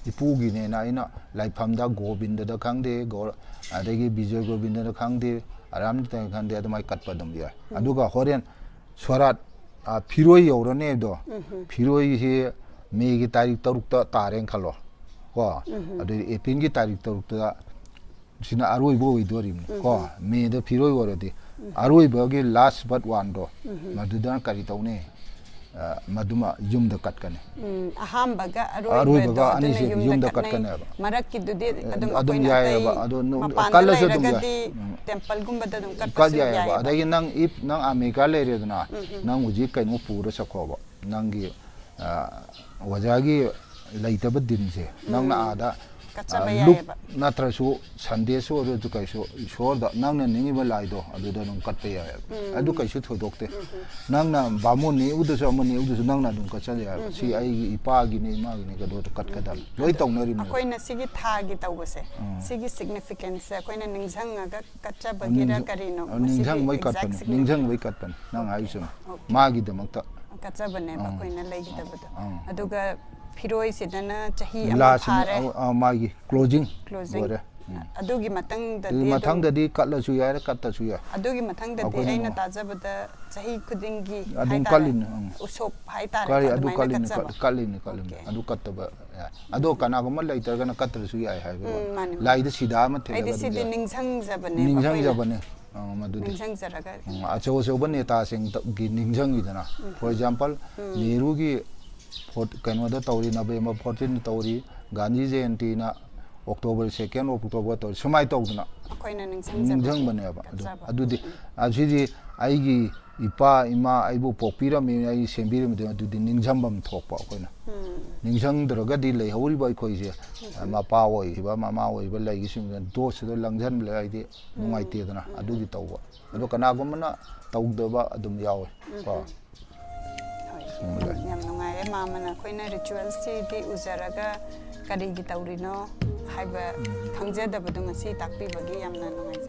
ꯏꯄꯨꯒꯤꯅꯦꯅ ꯑꯩꯅ ꯂꯥꯏꯐꯝꯗ ꯒꯣꯕꯤꯟꯗꯗ ꯈꯪꯗꯦ, ꯒꯣ-, ꯑꯗꯒꯤ ꯕꯤꯖꯣꯏ ꯒꯣꯕꯤꯟꯗꯗ ꯈꯪꯗꯦ, ꯑꯔꯥꯝꯗ ꯈꯪꯗꯦ, ꯑꯗꯨꯃꯥꯏꯅ ꯀꯠꯄ ꯑꯗꯨꯝ ꯌꯥꯏ꯫ ꯑꯗꯨꯒ ꯍꯣꯔꯦꯟ ꯁꯣꯔꯥꯠ, ꯑ, ꯐꯤꯔꯣꯏ ꯌꯧꯔꯅꯦꯕꯗꯣ, ꯐꯤꯔꯣꯏꯁꯤ ꯃꯦꯒꯤ ꯇꯥꯔꯤꯛ ꯇꯔꯨꯛꯇ ꯇꯥꯔꯦꯅ ꯈꯜꯂꯣ ꯀꯣ꯫ ꯑꯗꯨꯗꯤ ꯑꯦꯄ꯭ꯔꯤꯜꯒꯤ ꯇꯥꯔꯤꯛ ꯇꯔꯨꯛꯇ ꯁꯤꯅ ꯑꯔꯣꯏꯕ ꯑꯣꯏꯗꯣꯔꯤꯕꯅꯤ ꯀꯣ꯫ ꯃꯦꯗ ꯐꯤꯔꯣꯏ ꯑꯣꯏꯔꯗꯤ ꯑꯔꯣꯏꯕꯒꯤ ꯂꯥꯁ ꯕꯠ ꯋꯥꯟꯗꯣ, ꯃꯗꯨꯗꯅ ꯀꯔꯤ ꯇꯧꯅꯤ? ꯑ, ꯃꯗꯨꯃ ꯌꯨꯝꯗ ꯀꯠꯀꯅꯤ꯫ ꯎꯝ, ꯑꯍꯥꯟꯕꯒ ꯑꯔꯣꯏꯕꯗꯣ ꯑꯔꯣꯏꯕꯒ ꯑꯗꯨꯅ ꯑꯅꯤꯁꯦ ꯌꯨꯝꯗ ꯌꯨꯝꯗ ꯀꯠꯅꯩ꯫ ꯀꯠꯀꯅꯦꯕ꯫ ꯃꯔꯛꯀꯤꯗꯨꯗꯤ ꯑ, ꯑꯗꯨꯝ ꯑꯗꯨꯝ ꯑꯩꯈꯣꯏꯅ ꯌꯥꯏꯑꯕ꯫ ꯑꯇꯩ ꯑꯗꯣ ꯅꯨ-, ꯃꯄꯥꯟꯗ ꯀꯜꯂꯁꯨ ꯑꯗꯨꯝ ꯌꯥꯏ꯫ ꯂꯩꯔꯒꯗꯤ ꯎꯝ꯫ ꯇꯦꯝꯄꯜꯒꯨꯝꯕꯗ ꯑꯗꯨꯝ ꯀꯠ ꯀꯠꯄꯁꯨ ꯌꯥꯏꯑꯕ꯫ ꯌꯥꯏꯑꯕ꯫ ꯑꯗꯒꯤ ꯅꯪ ꯏꯐ ꯅꯪ ꯑꯃꯦꯔꯤꯀꯥ ꯂꯩꯔꯦꯗꯅ, ꯅꯪ ꯍꯧꯖꯤꯛ ꯀꯩꯅꯣ ꯄꯨꯔ ꯆꯠꯈꯣꯕ, ꯅꯪꯒꯤ, ꯑ, ꯑꯣꯖꯥꯒꯤ ꯂꯩꯇꯕ ꯗꯤꯟꯁꯦ ꯅꯪꯅ ꯑꯥꯗ ꯀꯠꯆꯕ ꯂꯨꯛ ꯌꯥꯏꯑꯕ꯫ ꯅꯠꯇ꯭ꯔꯁꯨ ꯁꯟꯗꯦꯁ ꯑꯣꯏꯔꯁꯨ ꯀꯩꯁꯨ ꯏꯁꯣꯔꯗ ꯅꯪꯅ ꯅꯤꯡꯉꯤꯕ ꯂꯥꯏꯗꯣ ꯑꯗꯨꯗ ꯑꯗꯨꯝ ꯀꯠꯄ ꯌꯥꯏꯑꯕ꯫ ꯑꯗꯨ ꯀꯩꯁꯨ ꯊꯣꯏꯗꯣꯛꯇꯦ꯫ ꯅꯪꯅ ꯕꯥꯃꯣꯟ ꯅꯦꯛꯎꯗꯁꯨ ꯑꯃ ꯅꯦꯛꯎꯗꯁꯨ ꯅꯪꯅ ꯑꯗꯨꯝ ꯀꯠꯆꯕ ꯌꯥꯏꯑꯕ꯫ ꯁꯤ ꯑꯩꯒꯤ ꯏꯄꯥꯒꯤꯅꯤ, ꯏꯃꯥꯒꯤꯅꯤ, ꯀꯩꯗꯧꯗ ꯀꯠꯀꯗꯕꯅꯤ꯫ ꯂꯣꯏ ꯇꯧꯅꯔꯤꯕꯅꯦ꯫ ꯑꯩꯈꯣꯏꯅ ꯁꯤꯒꯤ ꯊꯥꯒꯤ ꯇꯧꯕꯁꯦ, ꯁꯤꯒꯤ significance ꯁꯦ ꯑꯩꯈꯣꯏꯅ ꯅꯤꯡꯁꯤꯡꯉꯒ ꯀꯠꯆꯕꯒꯤꯔ ꯀꯔꯤꯅꯣ? ꯃꯁꯤꯒꯤ ꯅꯤꯡꯁꯤꯡꯕꯩ exact ꯀꯠꯄꯅꯤ꯫ significance ꯅꯤꯡꯁꯤꯡꯕꯩ ꯀꯠꯄꯅꯤ꯫ ꯅꯪ ꯍꯥꯏꯁꯨ Okay. ꯃꯥꯒꯤꯗꯃꯛꯇ꯫ ꯀꯠꯆꯕꯅꯦꯕ ꯑꯩꯈꯣꯏꯅ ꯂꯩꯈꯤꯗꯕꯗꯣ꯫ ꯑꯗꯨꯒ ꯐꯤꯔꯣꯏꯁꯤꯗꯅ ꯆꯍꯤ ꯑꯃ ꯂꯥꯁꯤꯅ ꯐꯥꯔꯦ꯫ ꯑ- ꯑ, ꯃꯥꯒꯤ closing Closing. ꯂꯣꯏꯔꯦ꯫ ꯑꯗꯨꯒꯤ ꯃꯊꯪꯗꯗꯤ ꯑꯗꯨ ꯑꯗꯨꯝ ꯃꯊꯪꯗꯗꯤ ꯀꯠꯂꯁꯨ ꯌꯥꯏꯔꯦ, ꯀꯠꯇꯁꯨ ꯌꯥꯏ꯫ ꯑꯗꯨꯒꯤ ꯃꯊꯪꯗꯗꯤ ꯑꯩꯈꯣꯏꯅ ꯑꯩꯅ ꯅꯨꯡꯉꯥꯏ- ꯇꯥꯖꯕꯗ ꯆꯍꯤ ꯈꯨꯗꯤꯡꯒꯤ ꯑꯗꯨꯝ ꯍꯥꯏꯇꯥꯔꯦ, ꯀꯠꯂꯤꯅꯦ, ꯎꯝ꯫ ꯎꯁꯣꯞ ꯍꯥꯏꯇꯥꯔꯦ, ꯀꯔꯤ ꯑꯗꯨ ꯑꯗꯨꯃꯥꯏꯅ ꯀꯠꯂꯤꯅꯦ, ꯀꯠꯆꯕ꯫ ꯀꯠ- ꯀꯠꯂꯤꯅꯦ, ꯀꯠꯂꯤꯅꯦ꯫ Okay. ꯑꯗꯨ ꯀꯠꯇꯕ ꯌꯥꯏ꯫ ꯑꯗꯣ ꯀꯅꯥꯒꯨꯝꯕ ꯂꯩꯇ꯭ꯔꯒꯅ ꯀꯠꯇ꯭ꯔꯁꯨ ꯌꯥꯏ ꯍꯥꯏꯕ ꯎꯝ, ꯋꯥꯅꯤ꯫ ꯃꯥꯅꯤ, ꯃꯥꯅꯤ꯫ ꯂꯥꯏꯗ ꯁꯤꯗꯥ ꯑꯃ ꯑꯩꯗꯤ ꯊꯤꯜꯂꯒ ꯁꯤꯗꯤ ꯑꯗꯨꯝ ꯌꯥꯏ꯫ ꯅꯤꯡꯁꯤꯡꯖꯕꯅꯦꯕ ꯑꯩꯈꯣꯏꯅ꯫ ꯅꯤꯡꯁꯤꯡꯖꯕꯅꯦ꯫ ꯑ, ꯃꯗꯨꯗꯤ ꯅꯤꯡꯁꯤꯡꯖꯔꯒ ꯎꯝ, ꯑꯆꯧ ꯑꯆꯧꯕ ꯅꯦꯇꯥꯁꯤꯡꯒꯤ ꯅꯤꯡꯁꯤꯡꯉꯤꯗꯅ꯫ For example, ꯅꯦꯍꯔꯨꯒꯤ ꯐꯣꯔ- ꯀꯩꯅꯣꯗ ꯇꯧꯔꯤ, ꯅꯕꯦꯝꯕꯔ fourteen ꯇꯧꯔꯤ, ꯒꯥꯟꯙꯤ ꯖꯌꯦꯟꯇꯤꯅ October second, October ꯇꯧꯔꯤ, ꯁꯨꯃꯥꯏꯅ ꯇꯧꯗꯅ ꯑꯩꯈꯣꯏꯅ ꯅꯤꯡꯁꯤꯡꯖꯕ ꯅꯤꯡꯁꯤꯡꯕꯅꯦꯕ꯫ ꯑꯗꯨ ꯀꯠꯆꯕ꯫ ꯑꯗꯨꯗꯤ ꯑꯁꯤꯗꯤ ꯑꯩꯒꯤ ꯏꯄꯥ ꯏꯃꯥ ꯑꯩꯕꯨ ꯄꯣꯛꯄꯤꯔꯝꯃꯤ, ꯑꯩ ꯁꯦꯝꯕꯤꯔꯝꯃꯤ, ꯑꯗꯨꯗꯤ ꯅꯤꯡꯁꯤꯡꯐꯝ ꯊꯣꯛꯄ ꯑꯩꯈꯣꯏꯅ꯫ ꯅꯤꯡꯁꯤꯡꯗ꯭ꯔꯒꯗꯤ ꯂꯩꯍꯧꯔꯤꯕ ꯑꯩꯈꯣꯏꯁꯦ, ꯃꯄꯥ ꯑꯣꯏꯈꯤꯕ ꯃꯃꯥ ꯑꯣꯏꯈꯤꯕ ꯂꯩꯒꯤꯁꯤꯡꯗꯨꯅ ꯗꯣꯁꯁꯤꯗ ꯂꯪꯁꯤꯟꯕ ꯍꯥꯏꯗꯤ ꯅꯨꯡꯉꯥꯏꯇꯦꯗꯅ꯫ ꯑꯗꯨꯒꯤ ꯇꯧꯕ꯫ ꯑꯗꯣ ꯀꯅꯥꯒꯨꯝꯕꯅ ꯇꯧꯗꯕ ꯑꯗꯨꯝ ꯌꯥꯎꯋꯦ ꯀꯣ꯫ ꯍꯣꯏ, ꯌꯥꯝ ꯅꯨꯡꯉꯥꯏꯔꯦ꯫ ꯃꯥꯃꯅ ꯑꯩꯈꯣꯏꯅ ꯔꯤꯆꯨꯋꯦꯜꯁꯤꯗꯤ ꯎꯖꯔꯒ ꯀꯔꯤꯒꯤ ꯇꯧꯔꯤꯅꯣ ꯍꯥꯏꯕ ꯈꯪꯖꯗꯕꯗꯣ ꯉꯁꯤ ꯇꯥꯛꯄꯤꯕꯒꯤ ꯌꯥꯝꯅ ꯅꯨꯡꯉꯥꯏꯖꯩ꯫